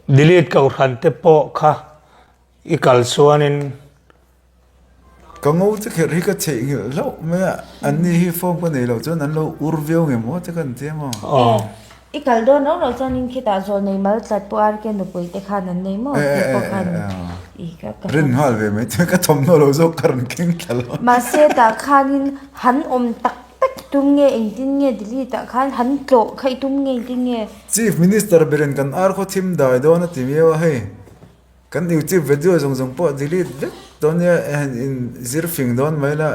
Delete kohhran te pawh kha i kal chuanin. Ka ngo che kherh hi ka chheih nghilh hlauh mai a, anni hi form ka nei loh chuan an lo ur viau nge maw che ka han ti emaw. E, i kal dawn rau rau chuanin khitah zawl nei mal tlat pawh RK nupui te khan an nei maw tih pawh khan i ka ka. Rin nghal ve mai chuan ka thawmhnaw lo zawk ka rawn keng thla lo. Mahse tah khanin han awm tak tak i tum nge engtin nge delete ah khan han tlawh kha i tum nge engtin nge? Chief Minister berin kan ar khaw thim dai dawn a ti miau a hei. Kan YouTube video zawng zawng pawh delete vek dawn nia han in zir fing dawn mai la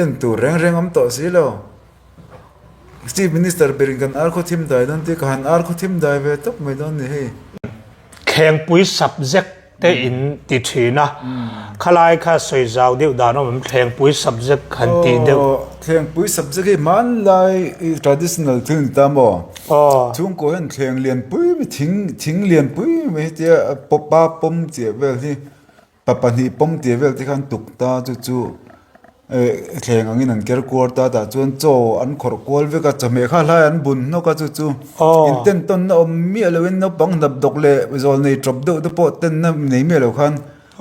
en tur reng reng awm tawh si lo. Chief Minister berin kan ar khaw thim dai dawn tih ka han ar khaw thim dai ve tawp mai dawn ni hei. Thlengpui subject te in ti thin a, khalai kha sawi zau deuh dan awm em thlengpui subject han tih deuh. Aw thlengpui subject hi hmanlai traditional thil ni ta maw? Aw. Chhungkaw hian thleng lianpui mai thing thing lianpui mai hetia pa pawm chiah vel hi pa pahnih pawm tih vel te khan tuk ta chu chu eh thleng angin an ker kuar ta tah chuan chaw an khawrh kual vek a chawhmeh kha hlai an bun hnawk a chu chu inten tawnna awm miah loin naupang hnap dawk leh zawl nei tawp deuh te pawh tenna nei miah lo khan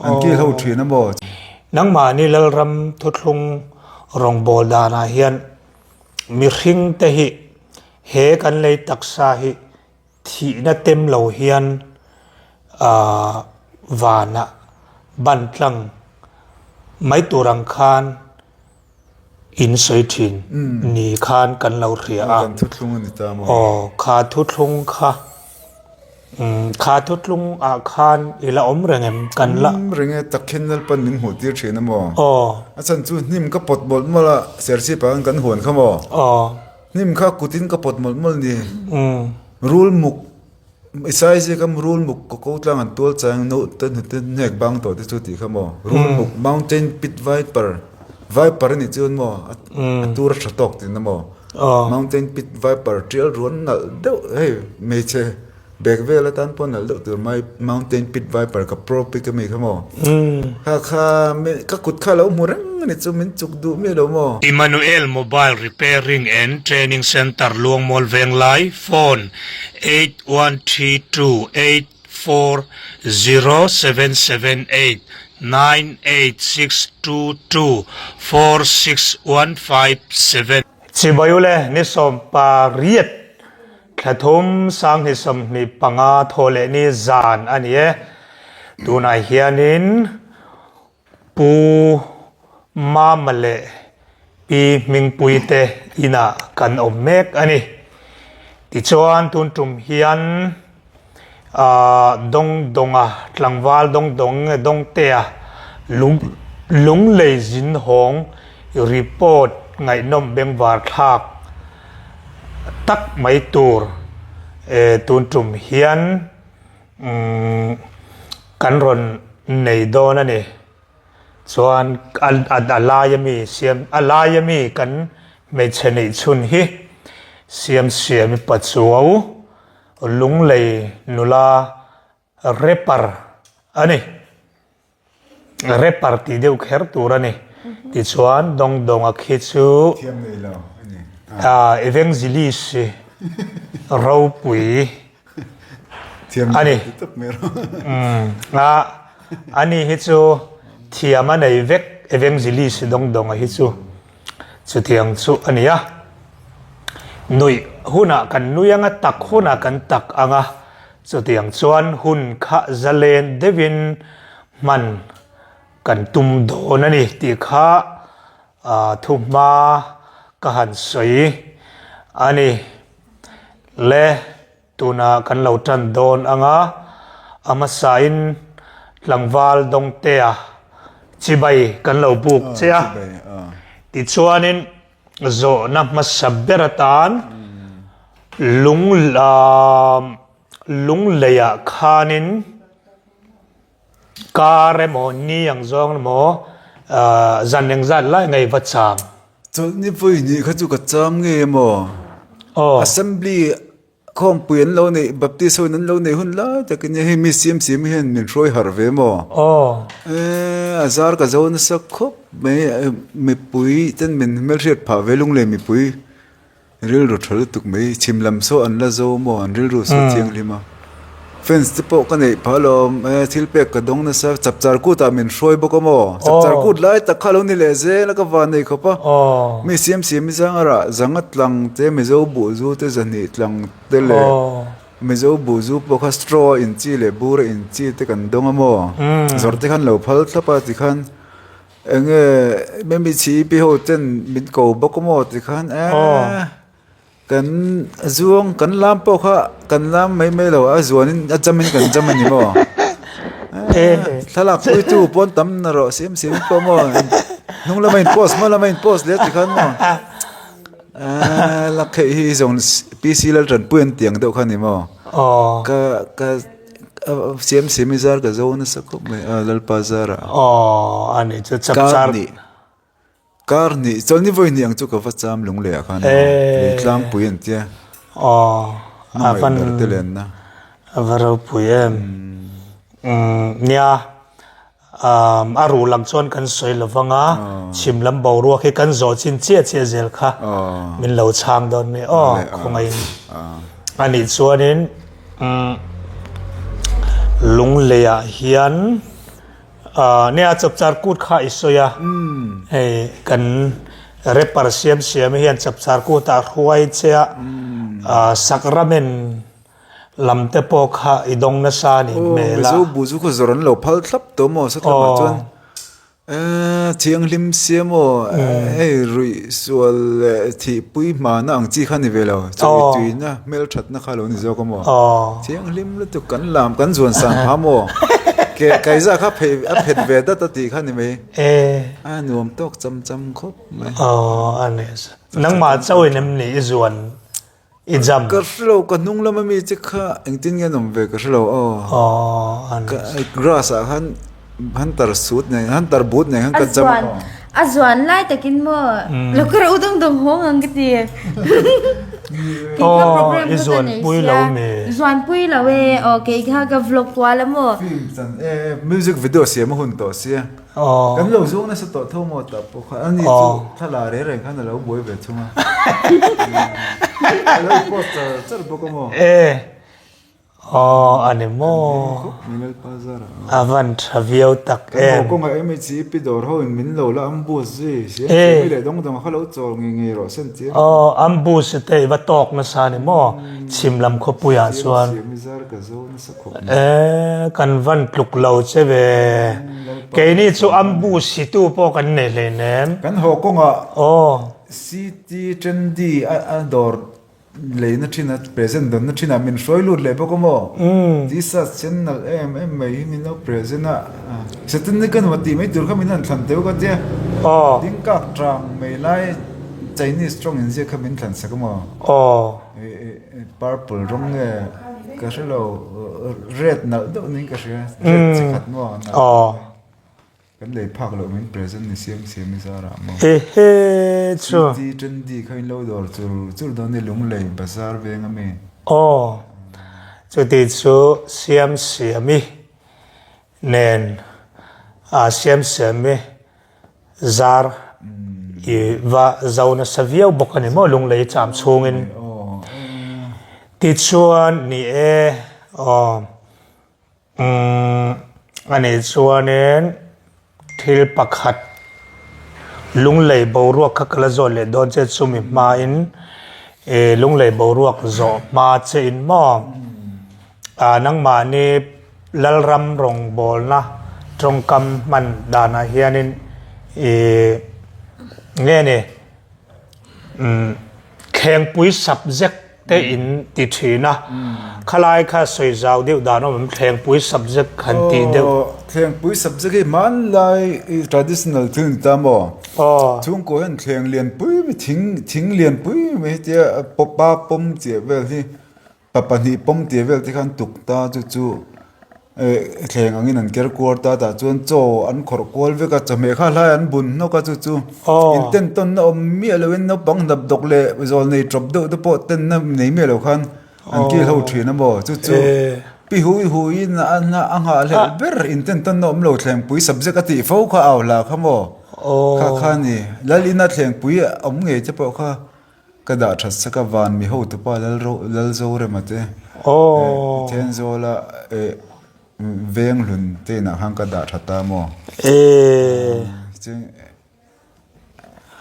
an kil ho thin a maw. Nangmahni Lalram thuthlung rawngbâwl danah hian mihringte hi he kan lei taksa hi Thihna tem lo hian vanah ban tlang mai tur ang khan in sawi thin ni khan kan lo hria a. Kan thuthlung a ni ta maw? Aw, kha thuthlung kha, kha thuthlung ah khan i la awm reng em? Kan la. Awm reng e, takhin Lalpan min hmuh tir thin a maw? Aw. A chhan chu hnim ka pawt mawlh mawlh a, Serchhip ah khan kan huan kha maw? Aw. Hnim kha kutin ka pawt mawlh mawlh ni. Rul muk i sai zia kha rul muk ka ko tlang an tual chang no te hnute hnek bang tawh te chu tih kha maw. Rul muk mountain pit viper viper a nih chuan maw a tur a tha tawk tihna maw. Mountain pit viper tial ruan nalh deuh hei hmeichhe Bag vel atan pawh nalh deuh tur mai mountain pit viper ka pro pic ami kha maw kha kha ka kut kha lo hmu reng ani chu min chuk duh miah lo maw. Emmanuel Mobile Repairing and Training Centre Luangmual Venglai Phone 8132840778 986224615. Chibai ule ni 18 Thla thum sanghnih 25 thaw leh ni zan a ni e. Tunah hianin Pu Mama leh Pi Hmingpui te inah kan awm mek a ni. Tichuan tun tum hian Dawng Dawnga tlangval Dawng Dawng nge Dawngtea lung Lunglei zin hawng report ngaihnawm bengvar thlak tak mai tur tun tum hian kan rawn nei dawn a ni. Chuan a laia mi siam a laia mi kan hmeichhe neih chhun hi Siamsiami Pachuau Lunglei nula rapper a ni. Rapper tih deuh kher tur a ni. Tichuan Dawngdawnga khi chu Evangelist ropui a ni. Ani hi chu thiam a nei vek Evangelist Dawngdawnga hi chu chutiang chu a ni a. Nuih hunah kan nui anga tak hunah kan tak anga Chutiang chuan hun kha zalen deuhin hman kan tum dawn a ni tih kha thuhma ka han sawi a ni. Le tunah kan lo tan dawn ang a, a hmasain tlangval Dawngtea chibai kan lo buk che a, tichuanin Zawhna hmasa ber atan lung lungleiah khanin kar emaw ni ang zawng emaw zan engzat lai ngei va cham. Chawlhni vawi hnih kha chu ka cham ngei emaw Assembly Khawmpui an lo neih, Baptist ho in an lo neih hun lai tak in hei mi siam siam hian min hruai harh ve maw? Aw. Eee a zar ka zo nasa khawp mai mipui ten min hmelhriat phah ve lunglei mipui rilru tha lutuk mai chhim lam saw an la zo maw an rilru saw thianghlim a. Fans te pawh ka neih phah alawm e thil pek ka dawng nasa chapchar kut ah min hruai bawk a maw chapchar kut lai tak kha lo ni leh zel a ka van nei khawp a mi siam siam i zang a rah zanga tlang te mizo buh zu te zahnih tlang te leh mizo buh zu pawh kha straw a inchi leh bur a inchi te kan dawng a maw zawrh te khan lo phal thlap a tikhan eng nge memi chhi pi ho ten min ko bawk a maw tikhan eee. Kan zuang kan lam pawh kha kan lam mai mai lo a zuanin a jamin kan jam a ni maw? Thlalak puitu pawn tam na rawh siam siam pawh maw hnung lama in post hma lama in post leh ti khan maw lak theih hi zawng PC Laltanpui an tiang deuh kha ni maw? Ka ka siam siam i zar ka zo nasa khawp mai a Lalpa zarah. Aw a ni chu chapchar. Kar hnih, chawlhni vawi hnih ang chu ka va cham lung leh ah khan lei tlangpui an tia. Aw, a van ber te lenna. A va ropui em. Nia, a ruh lam chuan kan sawi lo vang a, chhim lam boruak hi kan zawh chin chiah chiah zel kha min lo chhang dawn mai aw khawngaihin. Anih chuanin Lungleiah hian Nia chapchar kut kha i sawi a, hei kan rapper siam siam hian chapchar kut ah hruai che a, sacrament lam te pawh kha i dawng nasa a nih hmel a. Mizo bu chu khaw zawrh an lo phal thlap tawh maw satlawm ah chuan Thianghlim sia maw hei ruih sual leh thihpui hmana ang chi kha ni ve lo, chawi tuina hmelthatna kha lo ni zawk a maw? Thianghlim lutuk kan lam kan zuan san pha maw? Ke kaiza kha phei a phet ve dat a tih kha ni mai. A nuam tawk cham cham khawp mai. Aw a ni. Nangmah chauhin em ni i zuan I jam. Ka hre lo, ka hnung lama mi che kha engtin nge an awm ve ka hre lo aw. Aw a ni. Grass ah khan hunter suit nen hunter boot nen khan ka jam a. A zuan lai takin maw lo ka reuh dawng dawng hawng ang ka ti. Kei kha program I ka zuan nei pui sia. lo mi. Zuan pui lo e aw kei kha ka vlog kual a maw. Film chan e music video siam a hun tawh sia. Kan lo zawng nasa tawh tho maw tah pawh khan ani chu thla reng reng khan a lo buai ve thung a. A lo post char char bawk a maw. E aw a ni maw. A van tha viau tak em. Kan haw kawngah MHCP dawr ho in min lo la ambush zui siam siam i leh dawng dawng a kha lo chawl ngei ngei rawh sen chiam. Aw ambush te i va tawk nasa a ni maw chhim lam khawpui ah chuan. Siam siam i zar ka zo nasa. E, kan van tluk lo che ve. Keini chu ambush situ pawh kan nei hleinem. Kan haw kawngah Aw. City Trendy a dawr leina thin a present dawnna thinah min hruai lut leh bawk a maw? T-shirt sen nalh em em mai hi min lo present a. Satanic ka nuam tih mai tur kha min han thlan teuh ka tia. Aw. Ding kak tang mai lai Chinese tawng inziak kha min thlan sak a maw? Aw. Purple rawng nge ka hre lo red nalh deuh niin ka hria red chi khat maw nalh kan lei phak loh min present ni siam siam i zarah maw ehe chu city trendy kha in lo dawr chur chur dawn ni lunglei bazar veng ami aw chuti chu siam siami nen a siam siami Zar i va zo nasa viau bawk a ni maw lunglei cham chhungin. Tichuan ni e aw umm a nih chuanin thil pakhat lunglei boruak kha ka la zawt leh dawn che chumi hmain ih lunglei boruak zawh hma che in maw ah nangmahni Lalram rawngbawlna tawngkam hman danah hianin ih nge ni umm thlengpui subject te in ti thin a, khalai kha sawi zau deuh dan awm em thlengpui subject han tih deuh. Aw thlengpui subject hi hmanlai traditional thil ni ta maw? Aw. Chhungkaw hian thleng lianpui mai thing thing lianpui mai hetia pa pawm chiah vel hi. Pa pahnih pawm tih vel te khan tuk ta chu chu eh thleng angin an ker kuar ta tah chuan chaw an khawrh kual vek a chawhmeh kha hlai an bun hnawk a chu chu inten tawnna awm miah loin naupang hnap dawk leh zawl nei tawp deuh te pawh tenna nei miah lo khan an kil ho thin a maw chu chu pi hui huiin a a nghahhlelh ber inten tawnna awm lo thlengpui subject a tih fo kha au hla kha maw kha kha a ni lal ina thlengpui awm ngei te pawh kha. Ka dah that sak a, van mi hotupa Lalzorema te. Aw. Thenzawla veng hlun te inah khan ka dah tha ta maw? Ee.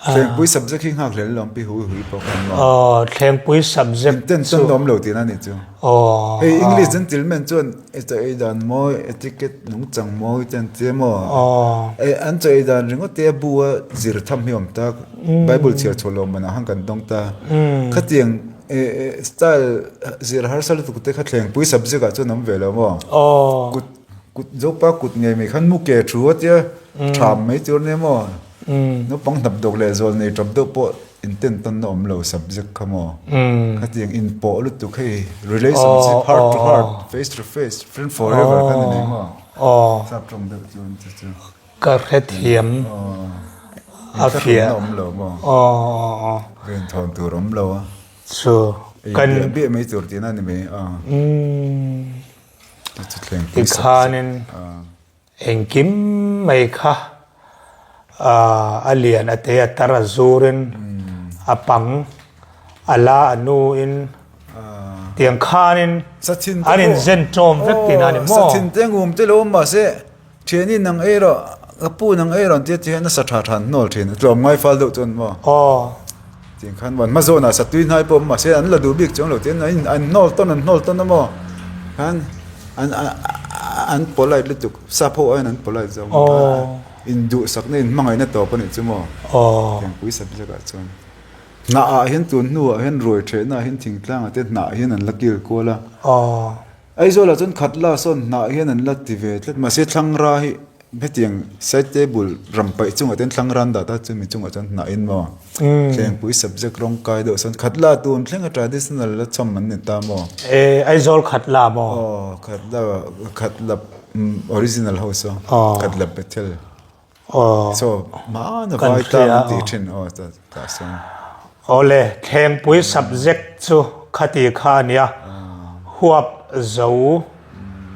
Thlengpui subject hi nghak hlel lawm pi hui hui pawh khan maw? Aw, thlengpui subject chu. Intent chuan awm lo tihna a nih chu. Aw. Hei English gentleman chuan i chaw ei dan mawi, etiquette nungchang mawi te an tia maw? Aw. An chaw ei dan ringawt te a bu a zir tham hi a awm ta. Bible chhiar chhuah lo manah khan kan dawng ta. Khatiang style zir harsa lutuk te kha thlengpui subject ah chuan awm ve lo maw? Aw. Kut kut Zopa kut ngei mai khan mu ke thu a tia tham mai tur nia maw? Naupang hnap dawk leh zawl nei tap deuh pawh inten tawn na awm lo subject kha maw? Khatiang inpawh lutuk hei relationship heart to heart face to face friend forever kha ni mai maw? Sap tawng deuh chuan chu chu. Ka hrethiam a fiah. Awm lo maw? Ven thawn tur awm lo a. Chu kan biah biah mai tur tihna a ni mai a. Tikhanin engkim mai kha a lian a te a tar a zurin a pang a la a nuin tiang khanin an inzen ṭawm vek tihna a ni maw? Sachin te ngum te lo awm mahse Thiani nang ei rawh, ka pu nang ei rawh an tia ti hian a sa tha tha an hnawl thin, a tlawm ngai fal deuh chuan maw? Aw. Tiang khan van hmazawnah sa tui hnai pawh awm mahse an la duh bik chuang lo tian an an hnawl tawn an hnawl tawn a maw? Khan an an polite lutuk, sap ho aiin an polite zawk maw? Aw. Induhsakna inhmangaihna tawp a nih chu maw? Aw. Tiangpui subject ah chuan. Hnah ah hian tun hnuah hian ruai thehna ah hian thingtlang ah te hnah hian an la kil kual a. Aw. Aizawlah chuan khat la sawn hnah hian an la ti ve tlat mahse thlangra hi hetiang side table ram paih chungah te thlangra an dah ta chu mi chungah chuan hnah in maw thlengpui subject rawng kai deuh sawn khat la tun thleng a traditional la chhawm an ni ta maw. E Aizawl khat la maw? Aw khat la khat la original ho saw khat la Bethel. Aw. Saw hmana vai tlang an tih thin aw tah sawn. Awle, thlengpui subject chu khati kha a nia, huap zo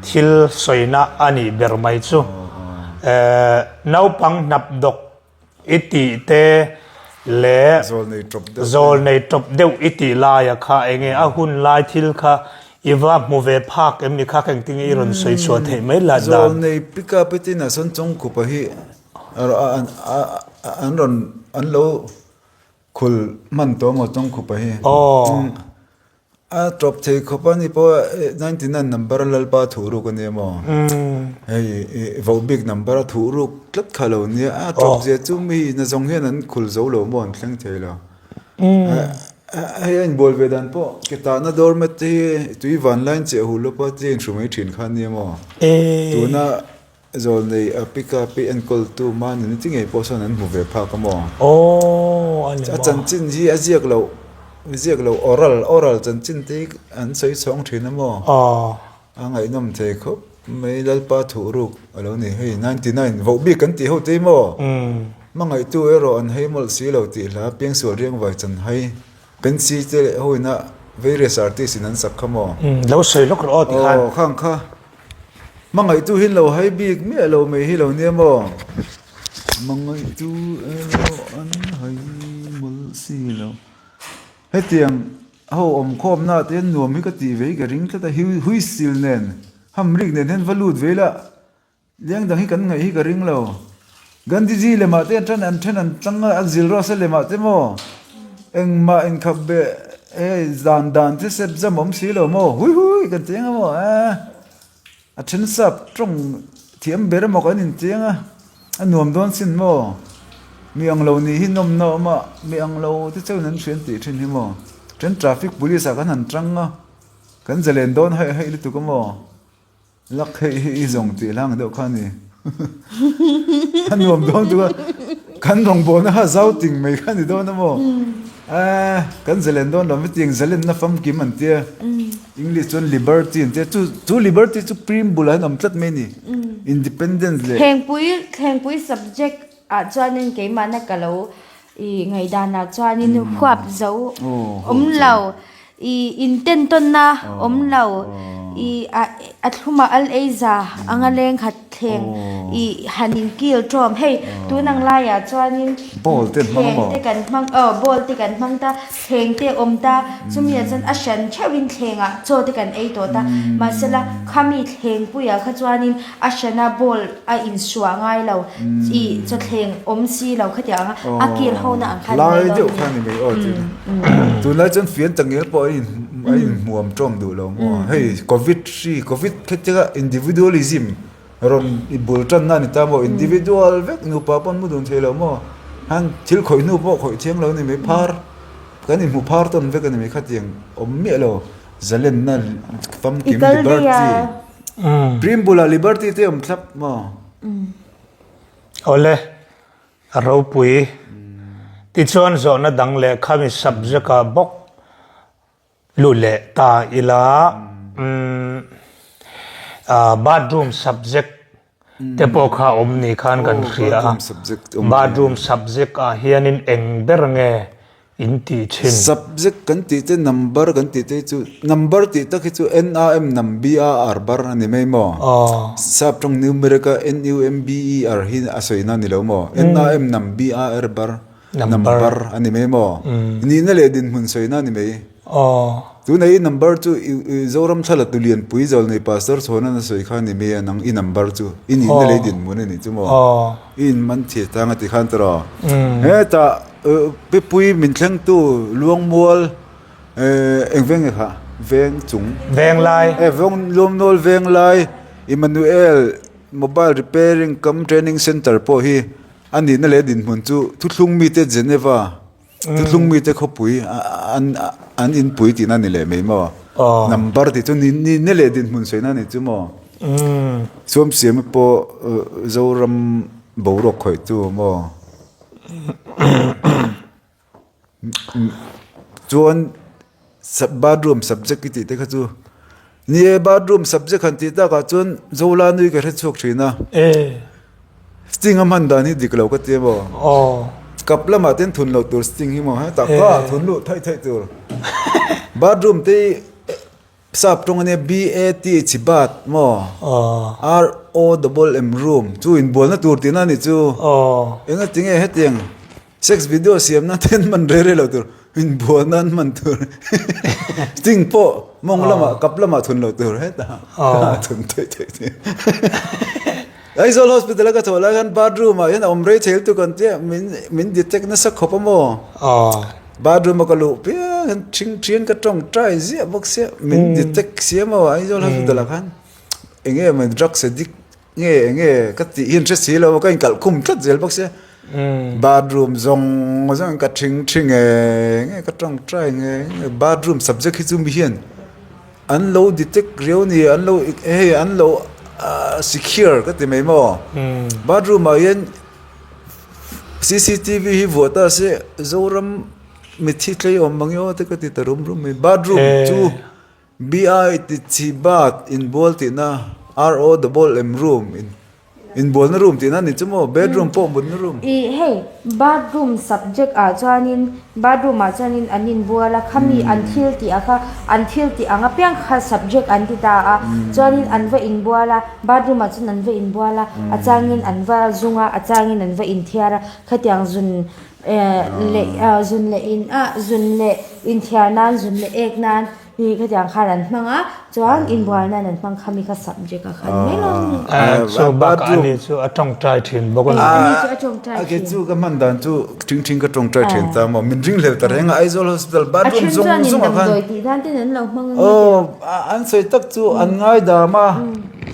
thil sawina a nih ber mai chu. Naupang hnap dawk i tih te leh zawlnei tawp deuh i tih laia kha enge a hun lai thil kha i va hmu ve phak em ni kha engtin nge i rawn sawi chhuah theih mai la dan. Zawlnei pick up i tinah sawn Chawngkhupa hi an rawn an lo khul hman tawh maw Chawngkhupa hi. Aw. A tawp thei khawp a ni pawh 99 number a Lalpa thuh ruk a nia maw? Hei voh bik number a thuh ruk tlat kha lo nia. A tawp zia chu mi na zawng hian an khul zo lo maw an thleng thei lo. Hei a inbual ve dan pawh ke tahna doormat te hi tui van lain chiah hul lawpa te inhru mai thin kha a nia maw? Tuna Zawlnei a pick up i enkawltu mahni ti ngei pawh sawn an hmu ve phak a maw? Aw, a ni maw? A chanchin hi a ziak loh, ziak loh oral, oral chanchin te hi an sawi chhawng thin a maw? Aw. A ngaihnawm thei khawp mai, Lalpa thuhruk a lo ni hei, 99 voh bik kan tih ho te hi maw? Hmangaihtu erawh an hei mawlh si lo tih hla Piangsual Riangvai Chanhai, Pensy te leh ho ina various artist in an sak kha maw? Lo sawi lawk rawh aw ti khan. Aw, khang kha. Hmangaihtu hi lo hai bik miah lo mai hi lo nia maw? Hmangaihtu erawh an hai mawlh si lo. Hetiang ho awmkhawmna ah te hian nuam hi ka tih ve hi ka ring tlat a, huisil nen hamrik nen hian va lut ve ila Liang dang hi kan ngaih hi ka ring lo. Gandhiji lemah te an an then an tlang a, a zil rawh se lemah te maw? Engmah inkhap beh hei zan dan te sep zam awm si lo maw? Hui hui kan cheng a maw? Aaa a then sap tawng thiam ber emaw kan incheng a, a nuam dawn sin maw? Mi ang lo nih hi nawmna awm a, mi ang lo te chauhin an hrian tih thin hi maw? Then traffic police ah kan han tang a, kan zalen dawn haih haih lutuk a maw? Lak hei hi i zawng tih hlang deuh kha a ni. A nuam dawn tuk a, kan rawngbawlna kha zau ting mai kha a ni dawn a maw? Aaa, kan zalen dawn lo, hetiang zalenna famkim an tia, English chuan liberty an tia, chu chu liberty chu preamble ah hian a awm tlat mai a ni, independence leh. Thlengpui, thlengpui subject ah chuanin keimahna ka lo i ngaihdanah chuanin huap zo awm lo. I intentawnna awm lo, i a thlumah al ei za anga leng khat. Thleng i han in kil tawm hei tun ang laiah chuanin thleng te kan hmang aw ball te kan hmang ta thleng te awm ta chumi ah chuan a hran theuhin thlengah chaw te kan ei tawh ta mahsela khami thleng puiah kha chuanin a hrana ball a insuah ngai lo i chaw thleng awm si lo khatiang a a kil ho na ang khan lai deuh kha ni mai aw tunlai chuan fian tangel pawh a in a inhmuam tawm duh lo maw hei covid Hri Covid khetia individualism rawn i bul tanna a ni ta maw? Individual vek nupa pawn mu dun thei lo maw? Han thil khawih hnu pawh khawih thiang lo a ni mai phar kan inhmu phar tawn vek a ni mai khatiang awm miah lo zalenna famkim liberty Prim bulah liberty te awm thlap maw? Awle a ropui tichuan zawhna dang leh khami subject ah bawk Lut leh ta ila bathroom subject te pawh kha awm ni khan kan hria a, bathroom subject ah hianin eng ber nge in tih thin? Subject kan tih te number kan tih te chu number tih tak hi chu N A M num B A R bar a ni mai maw? Sap tawng numeric a N U M B E R hi a sawi na a ni lo maw? N A M num B A R bar. Number a ni mai maw? Nihna leh dinhmun sawina a ni mai. Tuna i number chu Zoram thla la tu lianpui zawlnei Pastor Chhawna'n a sawi kha a ni mai a, nang i number chu i nihna leh i dinhmun a nih chu maw? I inman thei tang a ti khan tawh. Hetah Pipui min thlengtu Luangmual eng veng nge kha? Veng chung. Venglai. Luangmual Venglai Emmanuel Mobile Repairing cum Training Centre pawh hi A nihna leh dinhmun chu thuthlung mite Geneva, thuthlung mite khawpui an an inpui tihna a ni leh mai maw? Number tih chu nihna leh dinhmun sawina a ni chu maw? Chuamsiami pawh Zoram boruak khawihtu maw? Chuan bathroom subject i tih te kha chu ni e bathroom subject han tih takah chuan Zola nui ka hre chhuak thin a sting a hman dan hi dik lo ka ti a maw kap lamah ten thun loh tur sting hi maw hetah kha thun luh theih theih tur bathroom te hi Sap tawng ania BAT chi bat maw RO double M room chu inbualna tur tihna a nih chu enga tinge hetiang sex video siamna te an hman rei rei lo tur inbualna an hman tur sting pawh mawng lamah kap lamah thun lo tur hetah thun theih theih theih Aizawl hospital a ka thawh lai khan bathroom ah hian a awm rei thei lutuk an tia min min detect nasa khawp a maw bathroom a ka luh piang hian thing thian ka tawngtai ziah bawk sia min detect sia maw Aizawl hospital ah khan eng nge maw drugs addict nge eng nge ka tih hi an hre si lo ka inkalh khum tlat zel bawk sia bathroom zawng zawng ka thing thi nge nge ka tawngtai nge nge bathroom subject hi chu mi hian An lo detect riau ni, an lo hei an lo secure ka ti mai maw? Bathroom ah hian cctv hi vuah ta se Zoram mithi tlei awm ang emaw te ka ti ta rum rum mai. Bathroom chu BI ti chi bath inbual tihna RO double M room in. Inbualna room tihna a ni chu maw? Bedroom pawh mutna room. Ih hei, bathroom subject ah chuanin bathroom ah chuanin an inbual a, khami an thil tih ah kha an thil tih ang apiang kha subject an ti ta a, chuanin an va inbual a, bathroom ah chuan an va inbual a, a changin an va zung a, a changin an va inthiar a, khatiang zun eh leh zun leh in ah zun leh inthiar nan zun leh ek nan. Hi khatiang khan an hmang a, chuan inbual nan an hmang khami kha subject a khan mai lo ni. Chu bakah ani chu a tawngtai thin bawk a ni. Ani chu a tawngtai thin. Kei chu ka hman dan chu thing thing ka tawngtai thin ta maw, min ring hlel ta reng a Aizawl Hospital bathroom zawng zawng ah khan. A then chuan in damdawi tih nan ten an lo hmang ang a. An sawi tak chu an ngaidam a,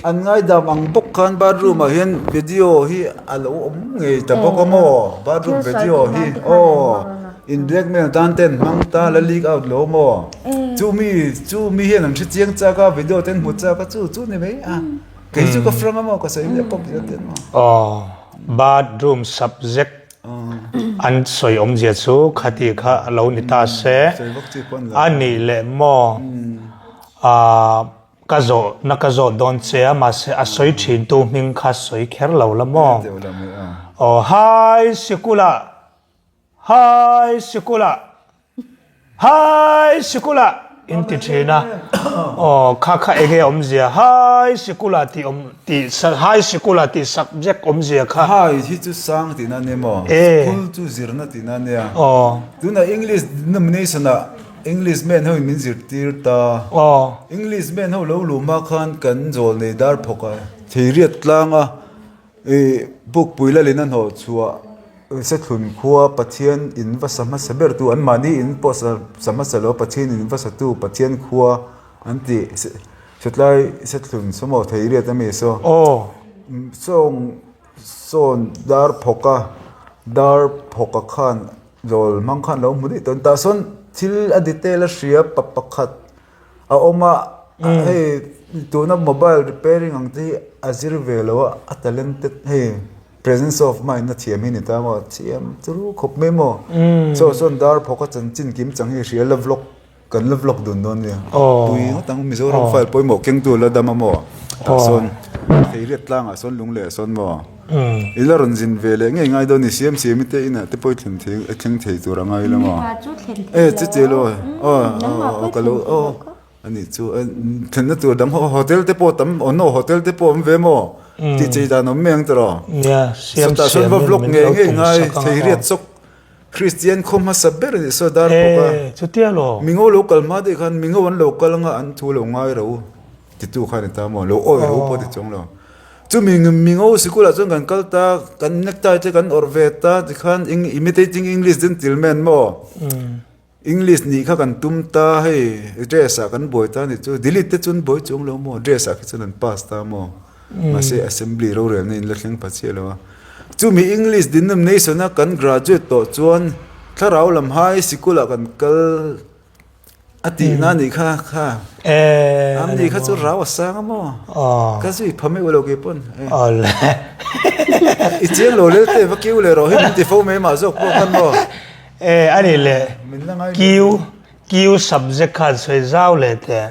an ngaidam ang bawk khan bathroom ah hian video hi a lo awm ngei ta bawk a maw, bathroom video hi aw. In blackmail tan ten hmang ta la leak out lo maw? Chu mi chu mi hian an hre chiang chak a video ten hmu chak a chu chu ni mai a kei chu ka frank a maw ka sawi leh pawp zel ten maw. Aw bathroom subject an sawi awmzia chu khati kha a lo ni ta se a nih leh maw ah ka zawh na ka zawh dawn che a mahse a sawi thin tu hming kha sawi kher lo la maw aw hai sikul ah Hai sikulah! Hai sikulah! in ti thin a, aw kha kha enge awmzia high sikul ah tih awm tih high sikul ah tih subject awmzia kha. High hi chu sang tihna ania maw? School chu zirna tihna ania. Tunah English denomination ah English man ho in min zirtir ta. English man ho lo luh hma khan kan zawl nei dar phawk a, Theiriat tlang a Ih Bukpui lalin a hnawh chhuah Sethlun khua Pathian in va sa hmasa ber tu anmahni in pawh sa sa hmasa lo Pathian in va sa tu Pathian khua an tih Setlai Sethlun saw maw Theiriat a mi saw sawng sawn dar phawk a dar phawk a khan zawl hmang khan lo hmu daih tawh a ni tah sawn thil a detail a hria pa pakhat A awm a, hei tuna mobile repairing ang te hi a zir ve lo a, a talented hei presence of mind a thiam hi ni ta maw, thiam turu khawp mai maw. Chaw chuan dar phawk a chanchin kim chang hi hria la vlog kan la vlog dun dawn nia. Pui ngawt ang Mizoram file pawimawh kengtu la dam a maw tah sawn Theiriat tlangah sawn lung leh sawn maw. I la rawn zin ve leh ngei ngai dawn ni siam siam i te inah te pawh i thlen thei i thleng thei tur a ngai lo maw? E chuti lo aw ka lo aw ani chu thlenna tur dang hotel te pawh tam aw no hotel te pawh awm ve maw tih chei dan awm mai ang tawh rawh sawtah sawn va vlog ngei ngei ngai thei riat chawk Kristian khaw hmasa ber a nih saw dar bawk a. Chutia lo. Mingo lo kal hma daih khan mingo an lo kal anga an thu lo ngai ro titu khan a ni ta maw lo awi ro pawh ti chuang lo. Chumi mingo sikul ah chuan kan kal ta kan necktie te kan awrh ve ta tikhan imitating English gentleman maw English nih kha kan tum ta hei dress ah kan buai ta a nih chu delete te chu an buai chuang lo maw dress ah khi chuan an pass ta maw. Mahse Assembly rorelna in la thleng pha chiah lo a. Chumi English denomination a kan graduate tawh chuan thlarau lam high sikul ah kan kal a tihna a nih kha kha. Am nih kha chu rau a sang a maw? Ka zui pha meuh lo kei pawn. I chiang lo lel te va kiu leh rawh hi min ti fo mai mah zawk pawh khan maw? A nih leh kiu Kiu subject khan sawi zau leh teh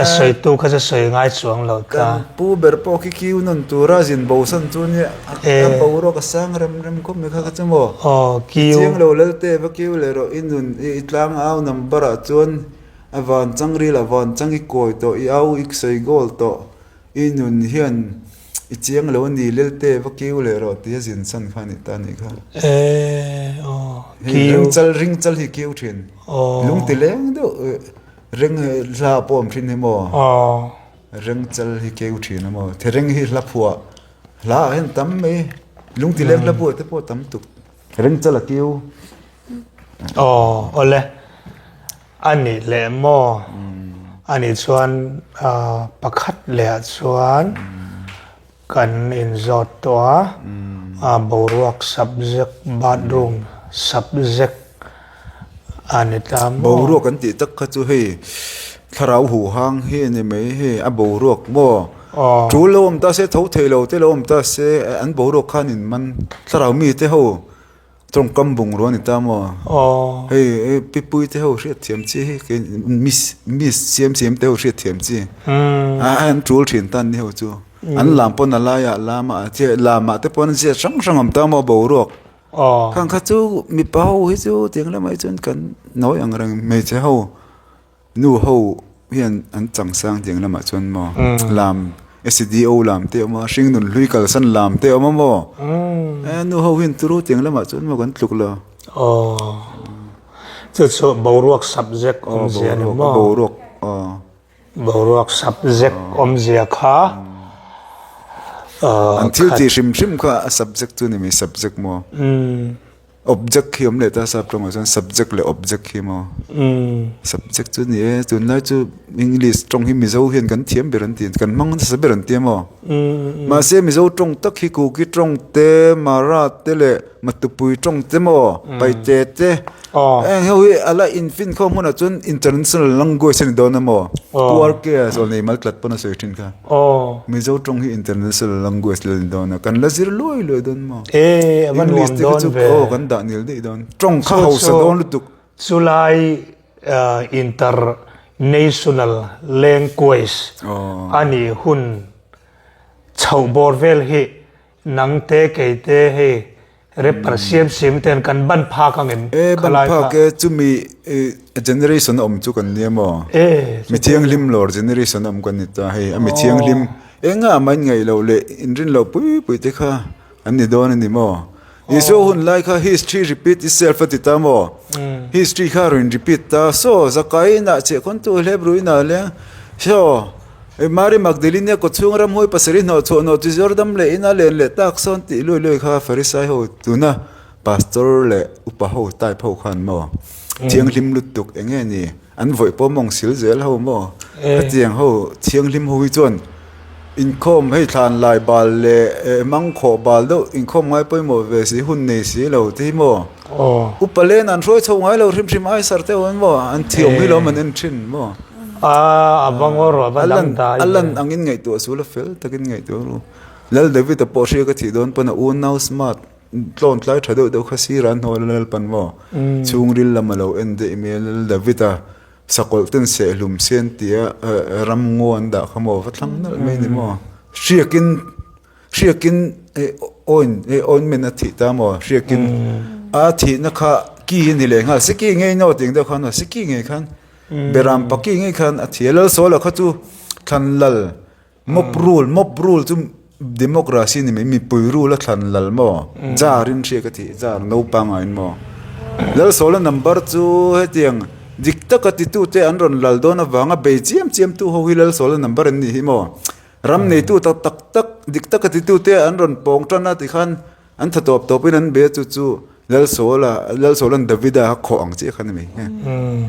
a sawitu kha chu sawi ngai chuang lo ta. Kan pu ber pawh khi kiu nawn tura zin bosan chu nia a boruak a sang rem rem khawp mai kha kha chu maw. Aw kiu. Chiang lo Lalte va kiu leh rawh i nun i tlang au number ah chuan a van chang ril a van chang i kawi tawh i au i sawi goal tawh i nun hian I chiang lo a ni, Lelte va kiu leh rawh tia zin san kha a nih ta a nih kha. Eh, aw, kiu. Hei ringchal, ringchal hi kiu thin. Aw. Lung ti leng deuh ring hla pawh awm thin hi maw? Aw. Ringchal hi kiu thin a maw? Thereng hi hla phuah, hla ah hian tam mai, lung ti leng hla phuah te pawh tam tuk. Ringchal a kiu. Aw, awle. A nih leh maw? A nih chuan pakhat lehah chuan kan inzawt tawh a, boruak subject, bathroom subject a ni ta maw? Boruak an tih tak kha chu hei thlarau huhang hi a ni mai hei, a boruak maw? Tul lo awm ta se, tho thei lo te lo awm ta se, an boruak khan in man thlarau mite ho. Tawngkam bungrua a ni ta maw? Aw. Hei hei pipui te ho hriat thiam chi hi kei miss miss siam siam te ho hriat thiam chi. A an tul thin tan ni ho chu. An lam pawn a laiah lam a che lamah te pawn zia hrang hrang awm ta maw boruak. Aw. Khang kha chu mipa ho hi chu tiang lamah hi chuan kan nawi ang reng hmeichhe ho. Nu ho hian an chang sang tiang lamah chuan maw lam SDO lam te a awm a hringnun hlui kalsan lam te a awm a maw e nu ho hian turu tiang lamah chuan maw kan tluk lo. Aw chu chu boruak subject awmzia a ni maw? Boruak aw. Boruak subject awmzia kha An thil tih hrim hrim kha a subject chu a ni mai subject maw? Object khi awm leh ta sap tawngah chuan subject leh object khi maw subject chu ni e tunlai chu English tawng hi Mizo hian kan thiam ber an ti kan hmang nasa ber an ti a maw mahse Mizo tawng tak hi Kuki tawng te Mara te leh Matupui tawng te maw Paite te heng ho hi a la infin khawm hunah chuan international language a ni dawn a maw Pu RK a zawlnei mal tlat pawn a sawi thin kha. Aw. Mizo tawng hi international language la ni dawn a, kan la zir luai luai dawn maw? E, a va nuam dawn ve. Aw, kan dah nil daih dawn. Tawng kha hausa dawn lutuk. Chulai international language a nih hun chhoh bawr vel hi nang te kei te hei. Rapper siam siam ten kan ban phak ang em? E ban phak e chumi generation a awm chu kan nia maw? E mi thianghlim lawr generation a awm kan ni ta hei a mi thianghlim engah mah in ngaih loh leh inrin loh pui pui te kha an ni dawn a ni maw? Isua hun lai kha history repeat itself a ti ta maw? History kha a rawn repeat ta saw Zakai inah chehkhawntu Hebrew inah leng saw Mary Magdalene a kawchhung ramhuai pasarih hnawh chhuah hnawh chu Jordan leh ina len leh tak sawn tih luai luai kha Farisai ho tuna pastor leh upa ho type ho khan maw thianghlim lutuk eng nge ni an vawih pawh mawng sil zel ho maw khatiang ho thianghlim ho hi chuan inkhawm hei thlan lai bal leh mangkhawh bal deuh inkhawm ngai pawimawh ve si hun nei si lo te hi maw upa len an hruai chho ngai lo hrim hrim ai sar te ho an maw an thiam hi lawm an en thin maw. A va ngaw rawh, a va dang dai ve. A lan angin ngaihtuah sul a fel takin ngaihtuah ru. Lal David-a pawh hria ka thih dawn pawn a unau smart tlawn tlai tha deuh deuh kha sir an hnawl a Lalpan maw chhungril lam a lo en daih mai a Lal David-a sakawlh ten sehlum sen tia ram ngaw an dah kha maw va thlang nalh mai ni maw hriakin Hriakin oin ointment a thih ta maw? Hriakin a thihna kha ki a ni leh nghal. Siki ngei no tih ang deuh khan siki ngei khan beram pa ki ngei khan a thi a. Lalsawla kha chu thlan lal mob rule mob rule chu democracy ni mai mipui rule a thlan lal maw? Jar in hriak a thih jar naupangah in maw? Lalsawla number chu hetiang dik taka titute an rawn lal dawn avanga bei chiam chiam tu ho hi Lalsawla number an nih hi maw? Ram neitu tak tak tak dik taka titute an rawn pawng tan a tikhan an tha tawp tawpin an be chu chu Lalsawla Lalsawla'n Davida a khawh ang chiah kha ni mai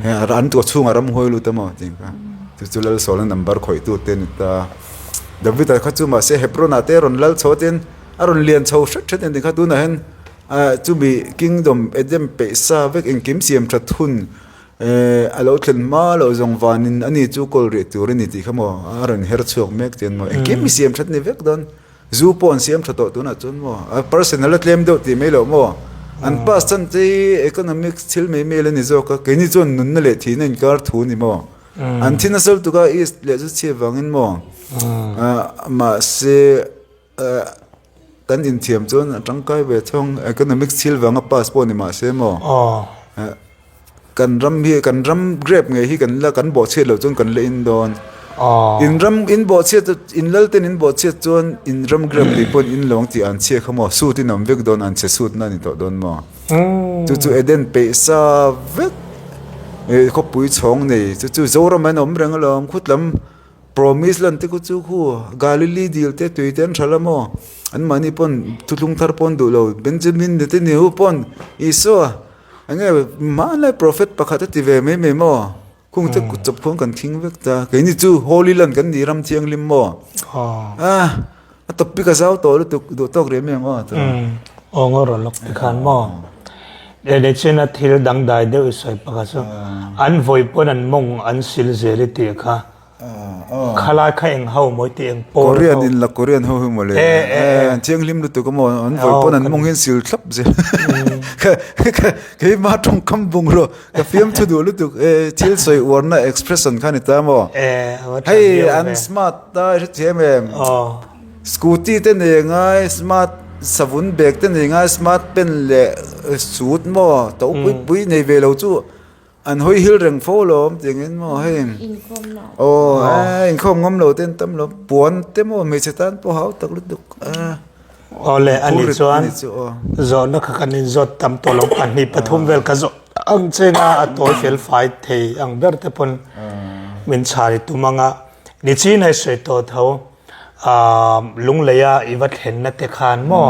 he an tuah chhungah ram huai lut a maw tih kha chu chu Lalsawla number khawihtu te a ni ta Davida kha chu mahse Hebron-ah te a rawn lal chho atin a rawn lian chho hret hret a ni kha tunah hian chumi kingdom Edem peih sa vek engkim siam that hun Eh, a lo thlen hma loh zawng vanin ani chu kawl rih tur a ni tih kha maw a rawn her chhuak mek chian maw engkim i siam that ni vek dawn zu pawh an siam tha tawh tunah chuan maw a person a la tlem deuh tih mai loh maw an pass chan te hi economics thil mai mai la ni zawk a keini chuan nunna leh thihna inkar thu ni maw an thi nasa lutuk a east leh chu chhiat vangin maw mahse Kan inthiam chuan a tangkai ve thung, economics thil vanga pass pawh ni mahse maw kan ram hi kan ram grape ngei hi kan la kan bawhchhiat loh chuan kan la in dawn. In ram in bawhchhiat in lal ten in bawhchhiat chuan in ram grape tih pawh in lo ang tih an chhia kha maw suit in awm vek dawn an chhe suit na a ni tawh dawn maw. Chu chu Eden peih sa vek khawpui chhawng nei chu chu Zoram an awm reng alawm khutlam. Promise lan te khu chu khu Galilee dil te tui te an tha la maw? Anmahni pawn thuthlung thar pawn duh lo Benjamin Netanyahu pawn Isua eng nge hmanlai prophet pakhat a ti ve mai mai maw? Khung te kut chawp khuan kan thing vek ta keini chu Holy Land kan ni ram thianghlim maw? Ah a topic a zau tawh lutuk duh tawk rih mai ang aw chuan. Aw ngaw rawh lawk tikhan maw? Leh chin a thil dangdai deuh i sawi pakhat chu an vawi pawn an mawng an sil zel i tih kha. Khalai kha eng ho maw tih eng pawl ho. Korean in la Korean ho hi maw le. An thianghlim lutuk a maw an vawi pawn an mawng hian sil thlap zel. Keima tawngkam bungraw ka fiamthu duh lutuk thil sawi uarna expression kha ni ta maw. Hei an smart ta i hrethiam em. Scooty te nei ngai smart savun bag te nei ngai smart pen leh suit maw to pui pui nei ve lo chu. An hawi hil reng fo lawm tih angin maw hei aw eh inkhawm ngam lo te an tam lo puan te maw hmeichhe tan pawh hau tak lutuk a Aw le a nih chuan zawhna kha kan inzawt tam tawh lo pahnih pathum vel ka zawh ang cheng a a tawi fel fai thei ang ber te pawn min chhar i tum ang a nichin hei sawi tawh tho. Lungleia i va thlenna te khan maw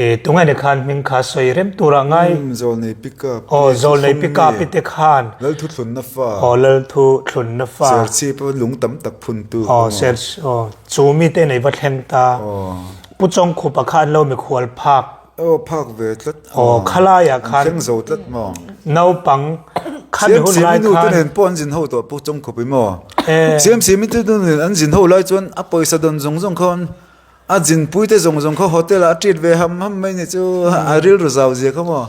i tunge ni khan hming kha sawi rem turah ngai. Zawlnei pickup aw zawlnei pickup i te khan Lalthu thlunna fa aw Lalthu thlunna fa Serchhip a lung tam tak phun tu aw ser aw chu mi te nei va thleng ta Pu Chawngkhupa kha an lo mikhual phak Aw phak ve tlat. Aw khalaiah khan. An thleng zo tlat maw? Naupang khami hun lai khan. Siamsiami nu te nen pawh an zin ho tawh Pu Chawngkhup i maw? Siamsiami te nu nen an zin ho lai chuan a pawisa dawn zawng zawng khawn a zinpui te zawng zawng kha hotel ah a treat ve ham ham mai ni chu a rilru zau zia kha maw?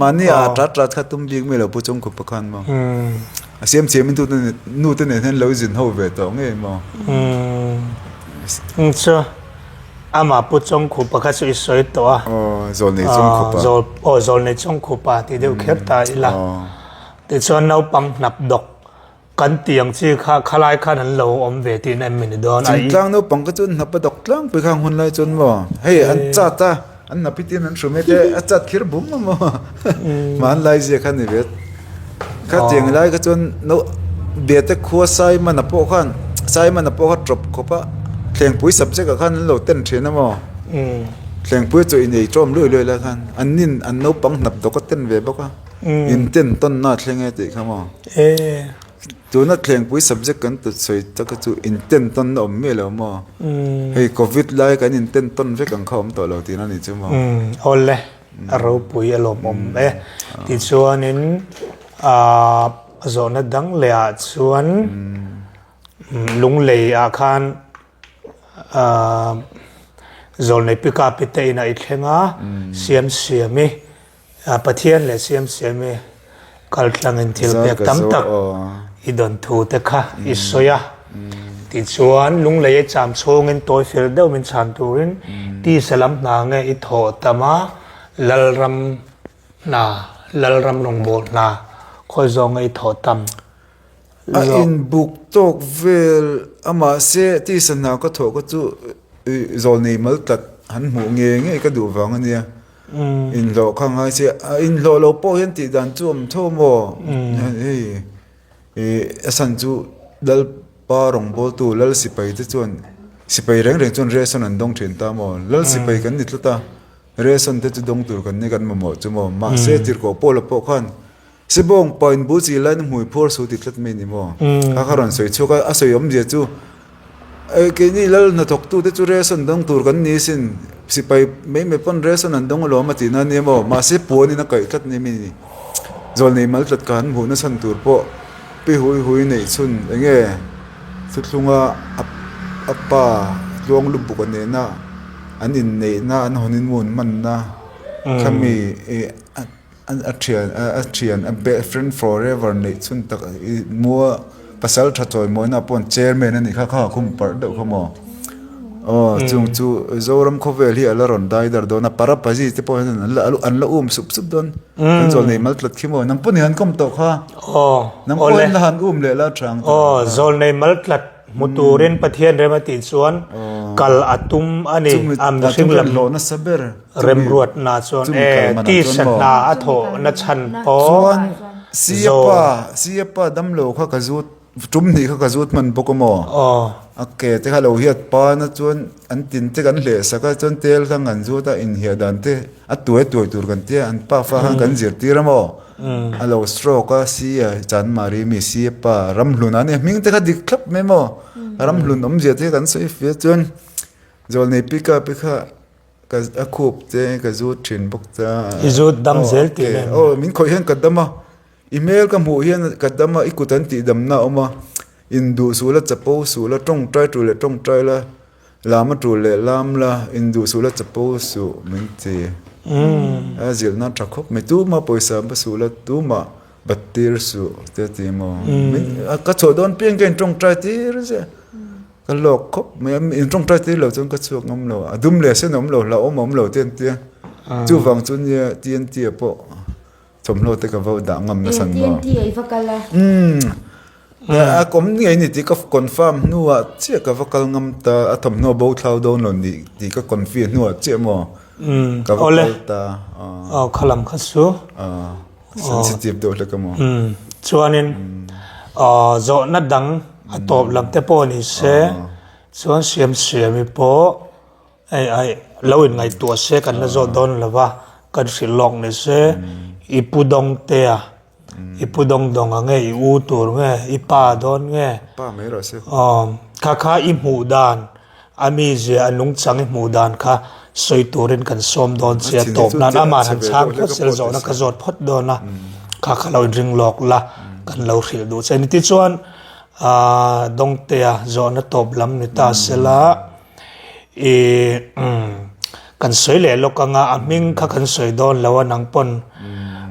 Mahni ah tat tat kha tum bik mai lo Pu Chawngkhup a khan maw? A siamsiami tu te nu te nen hian lo zin ho ve tawh ngei maw? Chu. Amah Pu Chawngkhupa kha chu i sawi tawh a. Aw, Zawlnei Chawngkhupa. Zawl, aw Zawlnei Chawngkhupa tih deuh kher ta ila. Tichuan naupang hnap dawk kan tih ang chi kha khalai khan an lo awm ve tihna em ni dawn a. Chingtlang naupang kha chuan hnap a dawk tlangpui kha ang hun lai chuan maw hei an chat a, an hnap hi tiin an hru mai te a chat khir bum a maw hmanlai zia kha ni ve. Kha tiang lai kha chuan no Biate khua Simon-a pawh khan Simon-a pawh kha tawp khawp a Thlengpui subject ah khan an lo ten thin a maw Thlengpui chu inei tawm luai luai lai khan an nin an naupang hnap dawk a ten ve bawk a in ten tawnna a thleng e tih kha maw tuna Thlengpui subject kan tut sawi tak kha chu in ten tawnna awm miah lo maw hei covid lai kan in ten tawn vek ang kha awm tawh lo tihna a nih chu maw. Awle. A ropui a lawmawm e. Tichuanin aah zawhna dang leh ah chuan lunglei ah khan aah zawlnei pick up te inah i thleng a, Siamsiami Pathian leh Siamsiami Kaltlangin thil pek tam tak i dawn thu te kha i sawi a. Tichuan, lunglei a cham chhungin tawi fel deuh min chhan turin tisa lam hna nge i thawh tam a, Lalram hna, Lalram rawngbâwl hna khawi zawng nge i thawh tam A inbuk tawk vel a mahse tisa hna ka thawh kha chu zawlnei mal tlat han hmuh nge nge ka duh vang a nia. Inhlawh kha ngai se a inhlawh lo pawh hian tih dan chu awm tho maw hei ih a san chu Lalpa rawngbawltu Lal sipai te chuan sipai reng reng chuan ration an dawng thin ta maw Lal sipai kan ni tlat a ration te chu dawng tur kan ni kan mamawh chu maw mahse tirhkoh Paula pawh khan Sibawng pa in bul chi lain hmui phuar su ti tlat mai ni maw? Kha kha rawn sawi chhuak a, a sawi awmzia chu keini lal hnathawk tu te chu ration dawng tur kan ni sin, sipai mai mai pawn ration an dawng alawm a tihna ania maw? Mahse puan in a kaih tlat ni mi ni. Zawlnei mal tlat ka han hmuh nachhan tur pawh pi hui hui neih chhun enge thuthlunga a pa tluang lubuk a nena an inneihna an honeymoon hmanna khami ih A thian a thian a be friend forever neih chhun tak i mua pasal tha chawi mawina pawh an chairman a nih kha kha khum parh deuh kha maw aw chung chu Zoram khawvel hi a la rawn dai dar dawn a parapazi te pawh hian an la an la um sup sup dawn kan chawl nei mal tlat khi maw nang pawh ni han kawm tawh kha aw nang pawh in la han um leh la tha ang aw zawl nei mal tlat hmu turin Pathian rem a tih chuan kal a tum a ni a mihring lam hlawh nasa ber Remruatna chuan e tisa hna a thawhna chhan pawh Chuan Siapa Siapa damlo kha ka zut tum hnih kha ka zut hman bawk a maw? A ke te kha lo hiat pan a chuan an tin te kan hleh sak a chuan tel kha an zut a inhiah dan te a tuai tuai tur kan tia an pa fa khan kan zirtir a maw? A lo stroke a Sia Chanmari mi Siapa Ramhlun a nia hming te kha dik thlap mai maw? Ramhlun awmzia te kan sawi fia chuan Zawlnei pick up kha Ka a khup te ka zut thin bawk ta. I zut dam zel tih nen. Aw min khawih hian ka dam a, i hmel ka hmuh hian ka dam a, i kut an tih damna a awm a, induh suh la chapo suh la, tawngtai tul leh tawngtai la, lam a tul leh lam la, induh suh la chapo suh min ti. A zilhna tha khawp mai, tumah pawisa ba suh la, tumah bat tir suh te a ti maw. Ka chhuah dawn piang ka intawngtai tir ziah. Ka lawk khawp mai a, in tawngtai tir lo chuan ka chhuak ngam lo, a dum leh sen a awm lo, hlauhawm a awm lo te an tia, chuvang chu nia TNT ah pawh thawmhnaw te ka va dah ngam nasa maw. TNT ah i va kal a? Umm, a awm ngei ni tih ka confirm hnuah chiah ka va kal ngam ta, a thawmhnaw bo thlau dawn lo nih tih ka confirm hnuah chiah maw ka va kal ta. Aw khalam kha chu. Sensitive deuh hlek a maw? Umm chuanin aw zawhna dang a tawp lam te pawh ni se chuan Siamsiami pawh hei ai lo in ngaihtuah se kan la zawh dawn lo va kan hrilh lawk ni se i pu Dawngtea i pu Dawngdawnga nge i u tur nge i pa dawn nge Pa mai rawh se. Aw kha kha i hmuh dan A mizia a nungchang i hmuh dan kha sawi turin kan sawm dawn che a, tawp nan amah han chhang phawt sel zawhna ka zawt phawt dawn a, kha kha lo inring lawk la kan lo hrilh duh che a ni. Tichuan Dawngtea zawhna tawp lam ni ta sela i kan sawi leh lawk anga a hming kha kan sawi dawn lo a nang pawn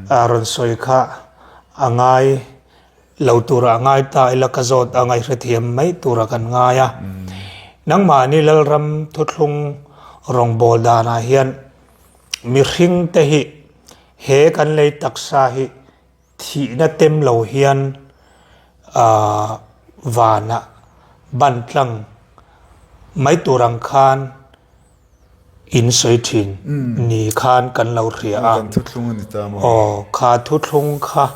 rawn sawi kha a ngai. Lo tura a ngai ta ila ka zawt a ngaihrethiam mai tura kan ngai a. Nangmahni Lalram thuthlung. Rawngbawl danah hian mihring te hi he kan lei taksa hi thihna tem lo hian ahh vanah ban tlang mai tur ang khan in sawi thin ni khan kan lo hria a. Kan thuthlung a ni ta maw? Aw, kha thuthlung kha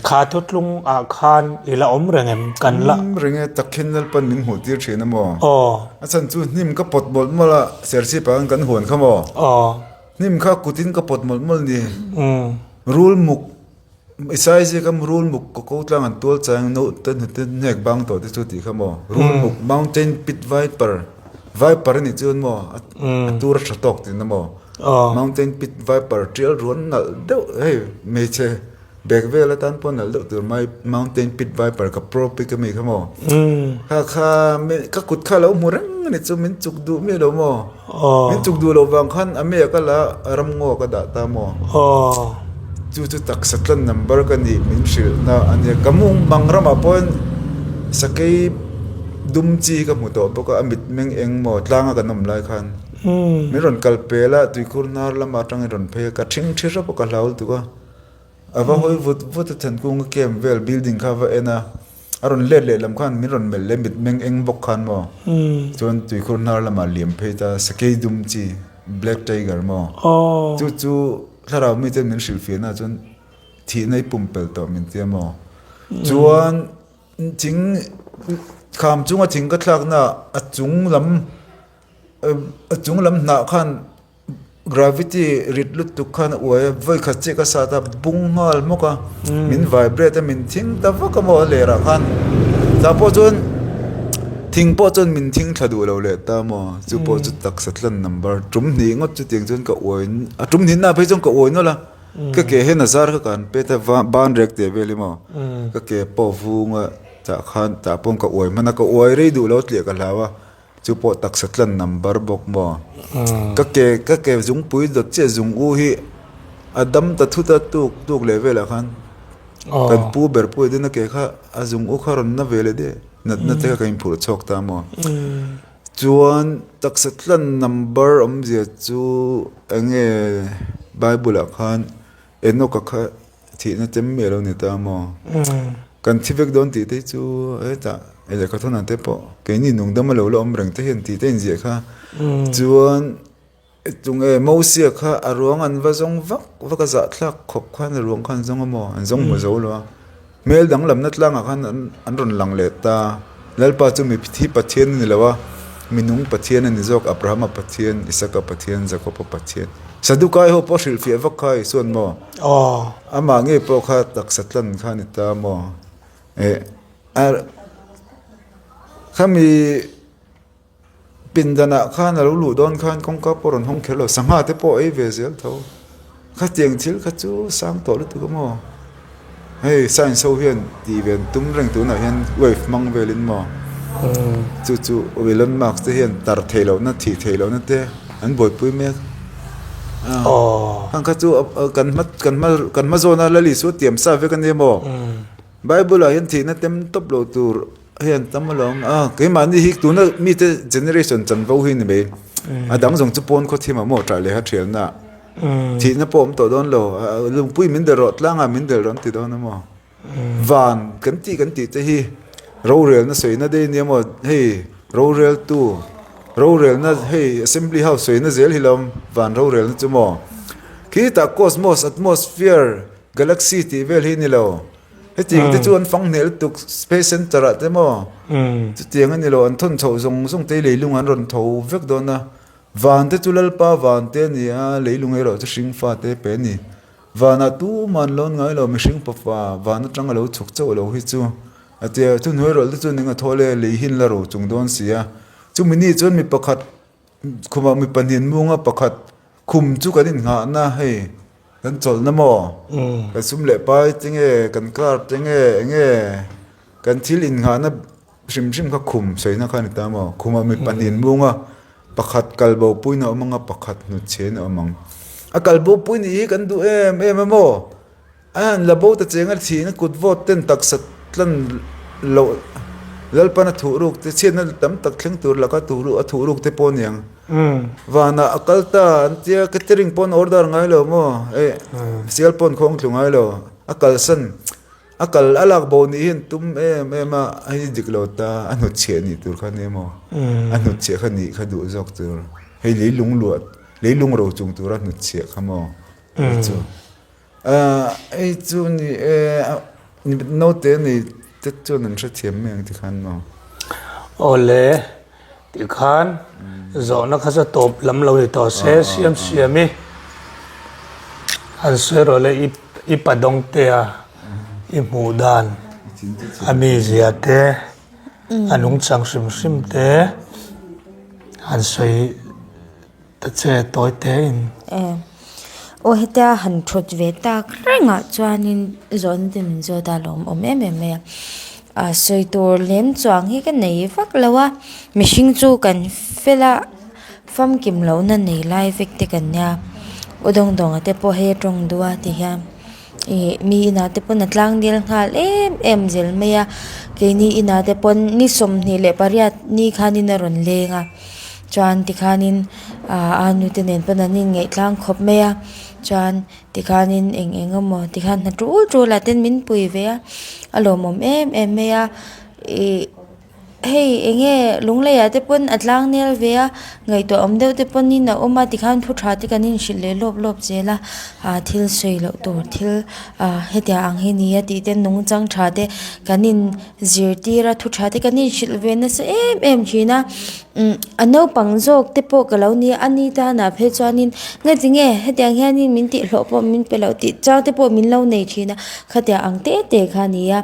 Kha thutlung ah khan i la awm reng em? Kan la. Awm reng e, takhin Lalpan min hmuh tir thin a maw? Aw. A chhan chu hnim ka pawt mawlh mawlh a, Serchhip ah khan kan huan kha maw? Aw. Hnim kha kutin ka pawt mawlh mawlh ni. Rul muk, i size kha rul muk ka ko tlang an tual chang no te hnute hnek bang tawh te chu tih kha maw? Rul muk, mountain pit viper, viper a nih chuan maw a tur a tha tawk tihna maw? Mountain pit viper tial ruan nalh deuh hei hmeichhe bag vel atan pawh nalh deuh tur mai mountain pit viper ka pro pic ami kha maw kha kha ka kut kha lo hmu reng ani chu min chuk duh miah lo maw min chuk duh loh vang khan a meh ka la ramngaw ka dah ta maw chu chu taksa tlan number ka nih min hrilh na ania ka mumang ramah pawhin sakei dum chi ka hmu tawh bawk a a mit meng eng maw tlanga kan awm lai khan. Min rawn kal pel a, tuikhur hnar lamah atangin rawn phei a, ka thing thi hrep a, ka hlau lutuk a. A va hawi vut vut a, Thankunga camp vel building kha a va en a, a rawn let leh lam khan min rawn melh leh mit meng eng bawk khan maw. Chuan tuikhur hnar lamah liam phei ta, sakei dum chi, black tiger maw. Chu chu thlarau mite min hrilhfiahna chuan thihna i pumpelh tawh min tia maw. Chuan thing kham chunga thing ka thlakna a chung lam. A chung lam hnah khan gravity rit lutuk khan a uai a vawi khat chiah ka sat a bung nghal hmawk a min vibrate a min thing ta vak a maw a ler ah khan tah pawh chuan thing pawh chuan min thing thla duh lo leh ta maw chu pawh chu taksa tlan number tum hnih ngawt chutiang chuan ka uai a tum hnih na phei chuan ka uai nawlh a ka ke hian a zar kha ka han pet a ban rek teh vel hi maw ka ke pawh vung a tah khan tah pawh ka uai hman a ka uai rei duh lo tliah ka hlau a. Chu pawh taksa tlan number bawk maw? Ka ke ka ke zungpui dawt chiah zung u hi a dam ta thut a tuk tuk leh velah khan kan pu ber pawh hi a ke kha a zung u kha rawn na ve leh daih natna te kha ka inphurh chhuak ta maw? Chuan taksa tlan number awmzia chu eng nge bible ah khan Enoch-a kha Thihna chem miah lo ni ta maw? Kan thi vek dawn tih te chu hetah lehkha thawn te pawh keini nungdam a lo la awm reng te hian tih te inziah kha. Chuan tunge Mosia kha a ruang an va zawng vak vak a zahthlak khawp khan a ruang kha an zawng a maw? An zawng hmu zo lo a. Hmel danglamna tlangah khan an rawn lang leh ta. Lalpa chu mi thi Pathian a ni lo a, mi nung Pathian a ni zawk, Abrahama Pathian, Isaka Pathian, Jakoba Pathian. Sadukai ho pawh hrilhfiah vak kha Isuan maw? Aw. Amah ngei pawh kha taksa tlan kha a ni ta maw? Eh, a khami Pindanah khan a lo luh dawn khan kawngka pawh rawn hawng kher lo, sangha te pawh a ei ve zel tho. Khatiang thil kha chu sang tawh lutuk a maw? Hei science ho hian tih ve an tum reng tunah hian wave hmang velin maw? Chu chu Elon Musk te hian tar theih lohna thih theih lohna te an buaipui mek. Khang kha chu kan hma kan hma kan hma zawna la Isua tiam sa vek a nia maw? Bible ah hian thihna tem tawp loh tur. Hei an tam alawm a, keimahni hi tuna mite generation chanvo hi ni mai. A dang zawng chu pawn khaw thim ah maw ṭah leh a ṭhialna ah. Thihna pawh awm tawh dawn lo, lungpui min delh rawh, tlangah min delh rawh an ti dawn a maw. Van kan tih kan tih te hi rorelna sawina daih ania maw, hei roreltu, rorelna hei assembly house sawina zel hi lo van rorelna chu maw. Khitah cosmos, atmosphere, galaxy tih vel hi ni lo. Hetiang te chu an fang hneh lutuk space center ah te maw chutiang a ni lo an thawn chhoh zawng zawng te leilung an rawn tho vek dawn a van te chu lalpa van te a ni a leilung erawh chu hring fa te pe a ni vanah tumah an lawn ngai lo mihring pafa van atanga lo chhuk chauh lo hi chu a tia thuhnuai rawlh te chu ning a thaw le lei hi an la ro chung dawn si a chumi ni chuan mi pakhat Khumah mi pahnih an mung a, pakhat khum chu kan innghahna hei kan chawlhna maw? Kan sum leh pai te nge, kan car te nge, eng nge kan thil innghahna hrim hrim kha khum sawina kha a ni ta maw? Khumah mi pahnih an mung a, pakhat kal bo puiin a awm ang a, pakhat hnutchhiain a awm ang. A kal bo pui nih hi kan duh em em a maw? A han la bo ta cheng a thihna kut vawt ten taksa tlan loh Lalpan a thuh ruk te chhiatna tam tak thleng tur laka a thuh ruk te pawh a niang. Vanah a kal ta an tia catering pawn order ngai lo maw eh sial pawn khawng thlu ngai lo a kalsan a kal a lak bo nih hi an tum em em a a hi dik lo ta a hnutchhiah nih tur kha a nia maw a hnutchhiah kha nih kha duh zawk tur hei leilung luah leilung ro chung tura hnutchhiah kha maw chu. Hei chu ni e, naute nei te chuan an hrethiam mai ang tikhan maw? Awle, tikhan zawhna kha chu tawp lam lo ni tawh se, siam siam i han sawi rawh le i pa dawngtea i hmuh dan a mizia te a nungchang hrim hrim te han sawi. Ta che tawi te in. E. Aw hetia han thawt ve tak rengah chuanin zawhna te min zawt a lawm awm em em mai a. A sawi tur lem chuang hi ka nei vak lo a, mihring chu kan fel a, famkim lohna nei lai vek te kan nia. U Dawngdawnga te pawh hei a tawng duh a ti hian ih mi inah te pawn a tlang nel nghal em em zel mai a, keini inah te pawn ni 28 ni khanin a rawn leng a. Chuan tikhanin aaa a nute nen pawn an inngeih tlang khawp mai a chuan tikhanin eng eng emaw tikhan hna tul tul ah ten min pui ve a a lawmawm em em mai a ih hei eng nge lunglei ah te pawn a tlang nel ve a ngaihtuah awm deuh te pawnin a awm a tikhan thu tha te kan inhrilh leh lawp lawp zel a ah thil sawi loh tur thil ah hetiang ang hi ni a tih te nungchang tha te kan in zirtir a thu tha te kan inhrilh ve nasa em em thin a umm a naupang zawk te pawh ka lo nia a ni tanah phei chuanin ngatinge hetiang hianin min tih hlawh pawh min pe loh tih chang te pawh min lo nei thin a khatiang ang te te kha a ni a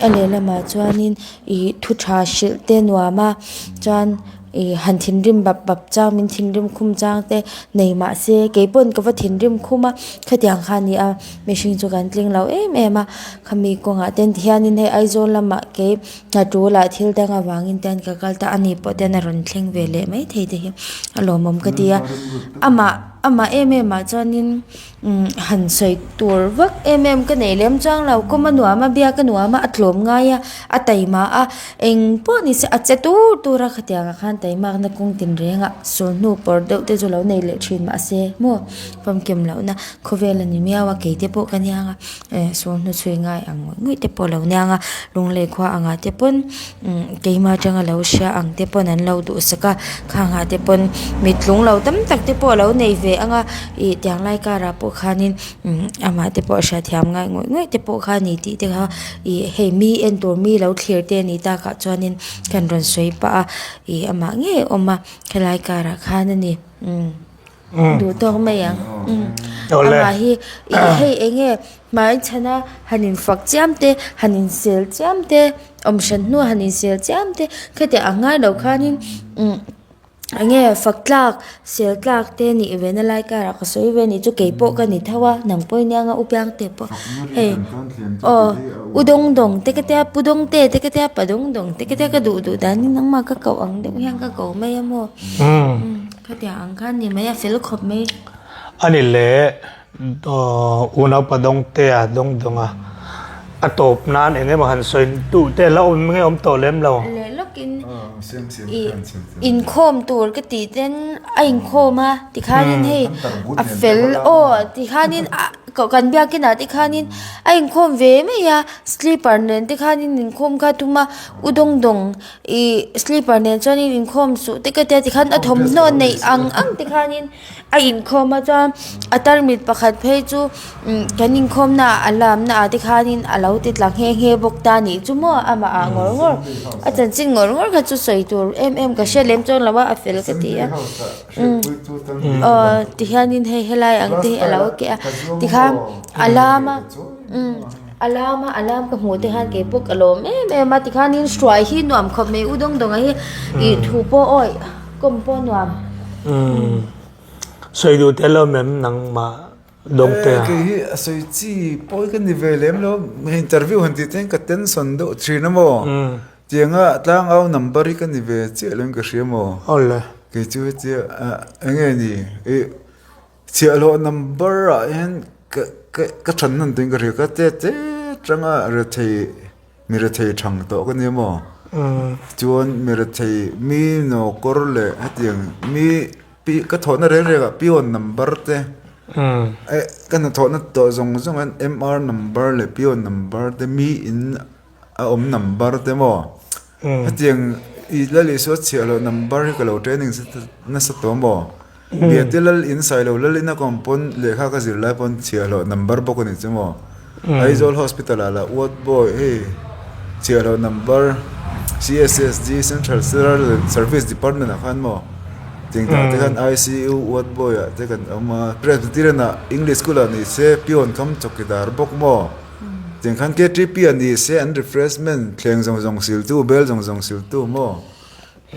a lehlamah chuanin ih thu tha hrilh te nuam a chuan ih han thinrim bap bap chang min thinrim khum chang te nei mahse keipawn ka va thinrim khum a khatiang kha a ni a mihring chu kan tling lo em em a khami kawngah ten tihianin hei Aizawl lamah kei hna tulah thil dang avangin te an ka kal ta a ni pawh ten a rawn thleng ve leh maithei te hi a lawmawm ka ti a amah amah em em ah chuanin umm han sawi tur vak em em ka nei lem chuang lo kawm a nuam a biak a nuam a a tlawm ngai a a taima a eng pawh ni se a che tur tur a khatiang ah khan taimakna kawng tin reng ah sulhnu pawr deuh te chu lo nei leh thin mahse maw famkim lohna khawvel a ni miau a keite pawh ka niang a. Eh sawn hnu chhui ngai ang ngawih ngawih te pawh a lo niang a lunglei khua angah te pawn umm keimah atanga lo hria ang te pawn an lo duhsak a khang ah te pawn mit tlung lo tam tak te pawh a lo nei ve ang a ih tiang lai karah pawh khanin umm amah te pawh hriatthiam ngai ngawih ngawih te pawh kha a ni tih te kha ih hei mi en tur mi lo thlir te a nih takah chuanin kan rawn sawi pah a ih amah ngei a awm a helai karah khan a ni umm. Duh tawk mai ang. Amah hi hei eng nge hmai chhana han infak chiam te, han insel chiam te, awm hran hnua han insel chiam te khatiang ang ngai lo khanin umm eng nge fak tlak sel tlak te nih ve na lai karah ka sawi ve a nih chu kei pawh ka ni tho a nang pawh i nia nga u piang te pawh hei aw u dawng dawng te ka tia pu dawng te te ka tia pa dawng dawng te ka tia ka duh duh danin nangmah ka koh ang deuh hian ka ko mai a maw. Khatiang ang khan ni mai a fel khawp mai. Ani leh unaupa Dawngtea Dawngdawnga a tawp nan eng emaw han sawi duh te la awm nge awm tawh lem lo. Leh lawkin ih inkhawm tur ka tih ten a inkhawm a tikhanin hei a fel aw tikhanin a kan biakin ah te khanin a inkhawm ve mai a slipper nen te khanin inkhawm kha tum a u Dawngdawng Ih slipper nen chuanin inkhawm suh te ka tia tikhan a thawmhnaw neih ang ang te khanin a inkhawm a chuan a tarmit pakhat phei chu umm kan inkhawm naah a lamna ah te khanin a lo ti tla nghe nghe bawk ta nih chu maw amah ah ngawr ngawr a chanchin ngawr ngawr kha chu sawi tur em em ka hre lem chuan lo a a fel ka ti a umm aw tihianin hei helai ang te hi a lo keh a tikhan a lam a umm. A lam a a lam ka hmuh te khan kei pawh ka lawm em em a tikhanin hruai hi nuam khawp mai u dawng dawnga hi ih thu pawh awi kawm pawh nuam. Umm sawi duh tel awm em nangmah dawng te a. Kei hi a sawi chi pawi ka ni ve lem lo interview han tih te hian ka tension deuh thin a maw tianga tlangau number hi ka ni ve chiah lo in ka hria maw Awle. Kei chu hetia enge ni ih Chhiahhlawh number ah hian ka ka ka than hman tuin ka hria ka te te tanga rethei mi rethei thang tawh ka nia maw chuan mi rethei mi nawkawr leh hetiang mi. Pi ka thawhna reng reng ah peon number te eh ka hnathawhna tawh zawng zawng hian MR number leh peon number te mi in a awm number te maw hetiang i lal Isua chhiah loh number hi ka lo training nasa tawh maw Biate lal in sailo lal in a ka awm pawn lehkha ka zir lai pawn chhiah loh number bawk a ni chu maw. Aizawl Hospital ah lah ward boy hei chhiahhlawh number CSSD Central Service Department ah khan maw tingtah te khan ICU ward boy ah te kan awm a Presbyterian ah English school ah ni se peon kam chawkidar bawk maw tiang khan KTP ah ni se an refreshment thleng zawng zawng siltu bel zawng zawng siltu maw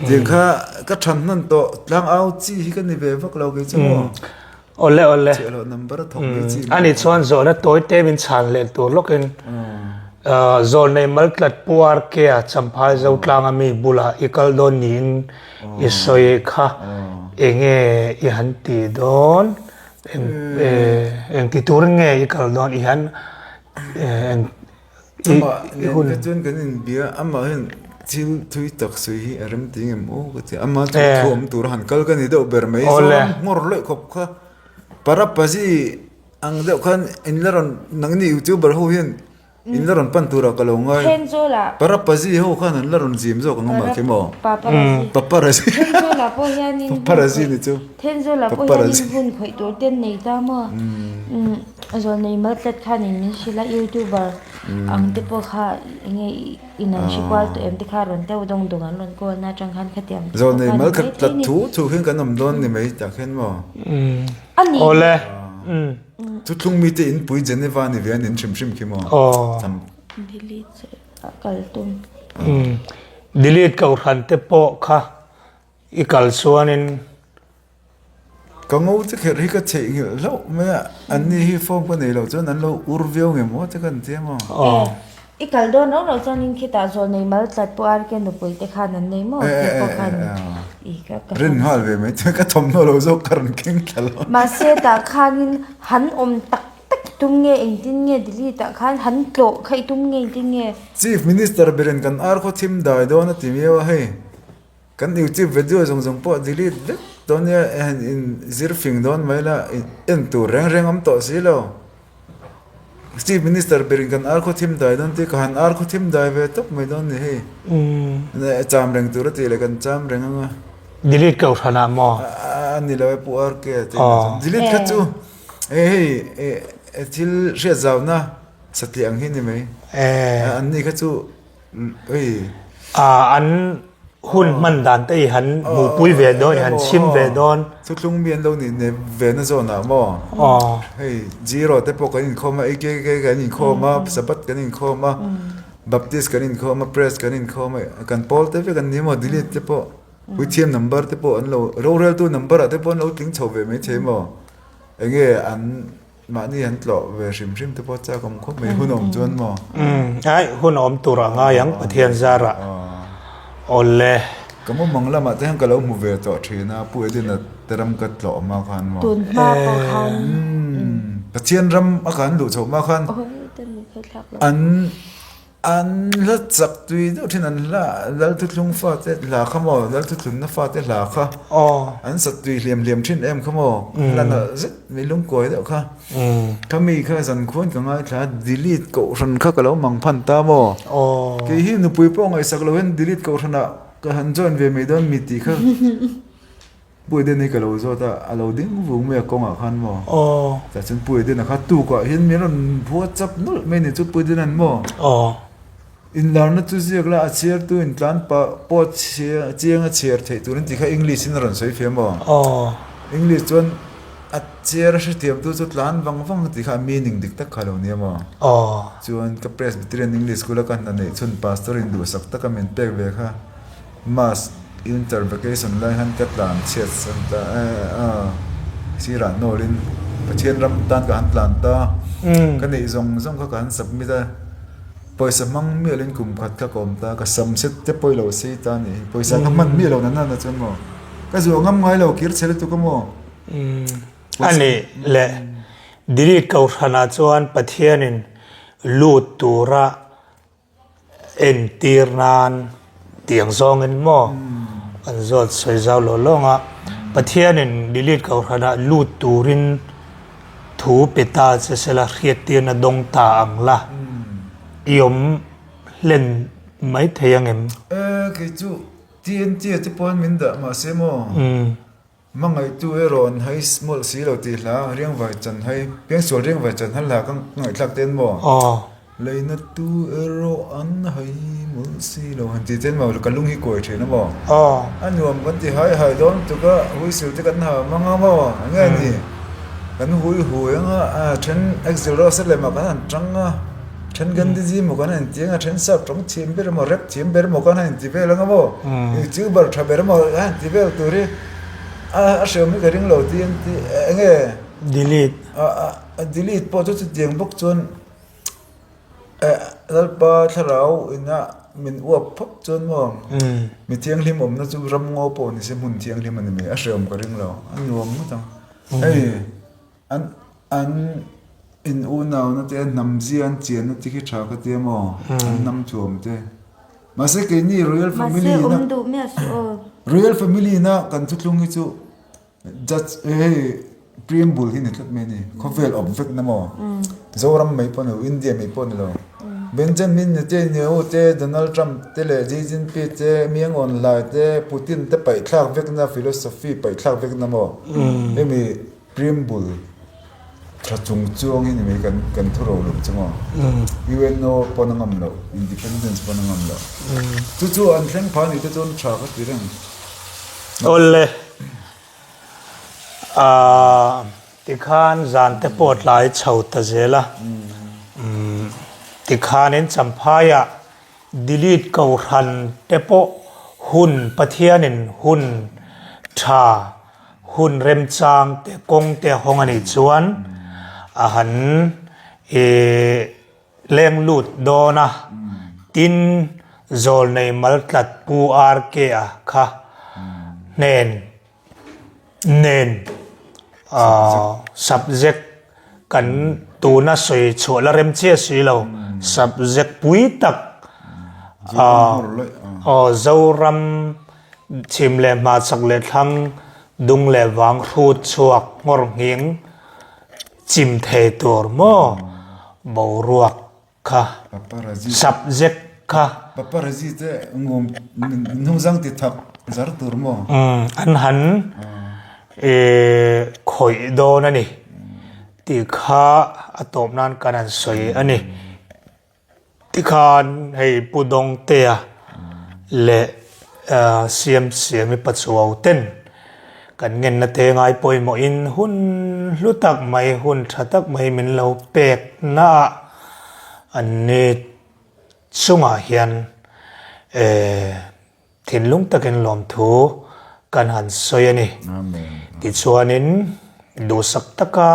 tiang kha ka than hman tawh tlangau chi hi ka ni ve vak lo kei chu maw. Awle awle. Ani chuan zawhna tawi te min chhan leh tur lawkin Zawlnei Maltlat Pu RK-a Champhai Zotlanga mi bulah i kal dawn niin i sawi kha enge i han ti dawn? Eng ti turin nge i kal dawn? I han eng Amah nen te chuan kan inbia amah hian thil thui tak sawi hi a rem ti ngem aw ka ti a, amah chu thu awm tura han kal ka ni deuh ber mai zawng nghawr lawih khawp kha Parapazi ang deuh khan in la rawn nangni youtuber ho hian in la rawn pan turah ka lo ngai Parapazi ho khan an la rawn zim zawk ang amah khi maw Paparazi Paparazi ni chu Thenzawl-ah pawh hianin hun khawih tur te an nei ta maw? Zawlnei mal tlat khanin min hrilh a, youtuber ang te pawh kha enge in an hre kual tawh em te kha rawn deuh dawng dawng an rawn call na atang khan khatiang te pawh Zawlnei mal khat tlat thu thu hian kan awm dawn ni mai tah khian maw? A ni. Awle. Thuthlung mite inpui Geneva ni ve an in hrim hrim khi maw? Delete a kal tum. Delete kohhran te pawh kha I kal chuanin. Ka ngo che kherh hi ka chheih nghilh hlauh mai a, anni hi form ka nei loh chuan an lo ur viau nge maw che ka han ti a maw? Aw. I kal dawn rau rau chuanin khitah zawl nei mal tlat pawh RK nupui te khan an nei maw tih pawh khan i ka ka Rin nghal ve mai chuan ka thawmhnaw lo zawk ka rawn keng thla lo. Mahse tah khanin han awm tak tak i tum nge engtin nge delete ah khan han tlawh kha i tum nge engtin nge? Chief Minister berin kan ar khaw thim dai dawn a ti miau a hei. Kan YouTube video zawng zawng pawh delete vek dawn nia e han in zir fing dawn mai la en tur reng reng awm tawh si lo. Chief Minister berin kan ar khaw thim dai dawn tih ka han ar khaw thim dai ve tawp mai dawn ni hei. Cham reng tur a tih leh kan cham reng ang a. Delete ko hran ah maw? A ni lo e Pu RK a tih chuan delete kha chu e hei e thil hriat zauna satliah ang hi ni mai. An ni kha chu An hun hman dan te i han hmuhpui ve dawn, i han chhim ve dawn. Thuthlung mi an lo nih ne ve na zawn ah maw? Hei Zero te pawh kan inkhawm a, AKK kan inkhawm a, Sabbath kan inkhawm a, Baptist kan inkhawm a, Press kan inkhawm a, kan pawl te vek an ni maw? Delete te pawh Puithiam number te pawh an lo, roreltu number ah te pawh an lo tling chho ve maithei maw? Enge an Mahni an tlawh ve hrim hrim te pawh chak awm khawp mai hun awm chuan maw? Umm ai hun awm tur a ngai ang Pathian zarah awle. Ka mumang lamah te hian ka lo hmu ve tawh thin a Pu Edena te ram ka tlawh hma khan maw? Tun hma pawh khan. Umm Pathian ram a kan luh chhoh hma khan an An hla chak tui deuh thin an hla Lalthuthlung fate hla kha maw Lalthuthlunna fate hla kha an sat tui hliam hliam thin em kha maw hla nalh zet mai lungkuai deuh kha kha mi kha zan khuan ka ngaithla a delete kohhran kha ka lo mang phan ta maw kei hi nupui pawh ngaihsak lo hian delete kohhran ah ka han join ve mai dawn mi tih kha Pu Eden hi ka lo zawt a, a lo ding vung mai a kawngah khan maw? Aw. Tah chuan Pu Eden-a kha tukah hian min rawn bua chap nawlh mai ni chu Pu Eden-a'n maw? Aw. Inlarna chu ziak la, a chhiartu in tlan pah pawh chiang a chhiar theih turin tih kha English in a rawn sawi fia maw? Aw. English chuan a chhiar a hrethiamtu chu tlan vang vang tih kha a meaning dik tak kha a lo nia maw? Aw. Chuan ka Presbyterian English School a ka hna neih chhun Pastor in duhsak taka min pek ve kha. Mas winter vacation lai hian ka tlan chhiat san ta a, sirah nawlin Pathian ram tan ka han tlan ta, ka neih zawng zawng kha ka han submit a, pawisa hmang miahlin kum khat kha ka awm ta, ka sam set te pawh i lo sei ta a nih hi, pawisa ka hman miah lo nana na chuan maw, ka zuah ngam ngai lo kir chhe lutuk a maw. A nih leh Delete Kohhranah chuan Pathianin lut tura Entir nan tiang zawngin maw an zawt sawi zau lawh lawng a. Pathianin delete kohhranah lut turin thu pe ta che sela hriattirna dawng ta ang la, i awm hlen mai thei ang em? E, kei chu TNT a te pawhin min dah mahse maw? Hmangaihtu erawh an hai mawlh si lo tih hla riangvai chan hai, piangsual riangvai chan hal hla ka ngaihthlak ten maw? Aw. Leina tu erawh an hai mawlh si lo han tih ten maw ka lung hi kuai thin a maw? Aw. A nuam kan ti hai hai dawn tuk a, whistle te kan ha mang a maw? Enge a ni? Kan hui hui ang a, a then Axl Rose lem ah kan han tang a, then Gandhiji maw kan han inti ang a, then sap tawng thiam ber emaw rap thiam ber emaw kan han inti vel ang a maw? Youtuber tha ber emaw kan han ti vel tur hi. A hriam hi ka ring lo tih an ti eng nge? Delete. A delete pawh chu chutiang bawk chuan eh Lalpa thlarau ina min uap phawt chuan maw mi thianghlim awmna chu ram ngaw pawh ni se hmun thianghlim a ni mai a hriam ka ring lo a nuam ngawt ang hei an an in unauna te hnam zia an chianna te khi tha ka tia maw an hnam thuam te. Mahse keini Royal Family Mahse awm duh miah suh aw. Royal Family na kan thuthlung hi chu Judge hei Preamble hi ni tlat mai a ni. Khawvel awp vek na maw? Zoram mai pawh ni lo, India mai pawh ni lo. Benjamin Netanyahu te, Donald Trump te leh Xi Jinping te, Miang Aung Hlaing te, Putin te paihthlak vek na philosophy paihthlak vek na maw? Hemi Preamble Tha chung chuang hi ni mai kan kan thu ro lo chu maw? UNO pawn a ngam loh, Independence pawn a ngam loh. Chu chu an thleng phah ni te chuan tha ka ti reng. Awle, aah tikhan zan te pawh tlai chho ta zel a, tikhanin Champhaiah Delete Kohhran te pawh hun Pathianin hun tha hun remchang te kawng te a hawng a nih chuan a han ih leng lut dawn a, tin zawlnei maltlat Pu RK a kha hnen nen subject kan tuna sawi chhuah la rem chiah si lo subject pui tak aw Zoram chhim leh hma chak leh thlang dung leh vang hrut chhuak nghawr nghing chim thei tur maw boruak kha subject kha paparazzi te ngum hnungzang ti thak zar tur maw an han khawih dawn a ni tih kha a tawp nan kan han sawi a ni tikhan hei Pu Dawngtea leh Siam Siami Pachuau ten kan ngenna te ngai pawimawhin hun hlu tak mai hun tha tak mai min lo pek naah an ni chungah hian eh thinlung takin lawmthu kan han sawi a ni. Tichuanin duhsak taka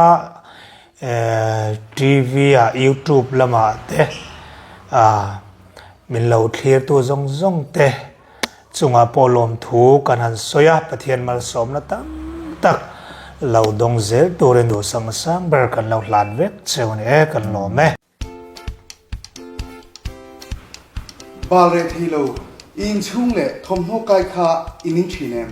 eh TV ah YouTube lamah te ah min lo thlirtu zawng zawng te Chungah pawh lawmthu kan han sawi a, Pathian malsawmna tam tak lo dawng zel turin duhsakna sang ber kan lo hlan vek cheu a ni e, kan lawm e. Bal reh thei lo, i inchhung leh thawmhnaw kai kha i ning thin em?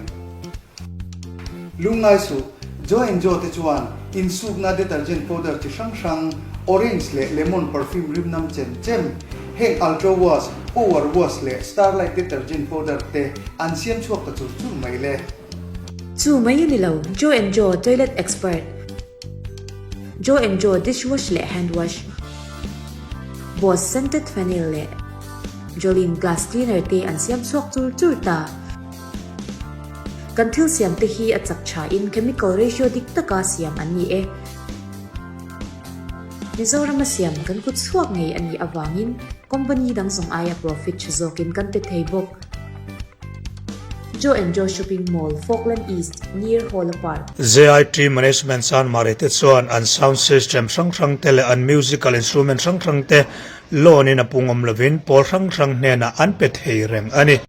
Lungngai suh, Joe and Joe te chuan insukna detergent powder chi hrang hrang, orange leh lemon perfume rim nam chem chem, heng Ultra Wash, Power Wash leh Starlight detergent powder te an siam chhuak ta chur chur mai le. Chu mai a ni lo, Joe and Joe toilet expert, Joe and Joe dish wash leh hand wash, Boss scented phenyl leh Jolene glass cleaner te an siam chhuak chur chur ta. Kan thil siam te hi a chak tha in chemical ratio dik taka siam an ni e. Mizorama siam kan kut chhuak ngei a nih avangin company dang zawng aia profit tha zawkin kan pe thei bawk. Joe and Joe Shopping Mall, Falkland East, near Hawla Park. JIT Management Chanmari te chuan an sound system hrang hrang te leh an musical instrument hrang hrang te loan in a pungawm lovin pawl hrang hrang hnenah an pe thei reng a ni.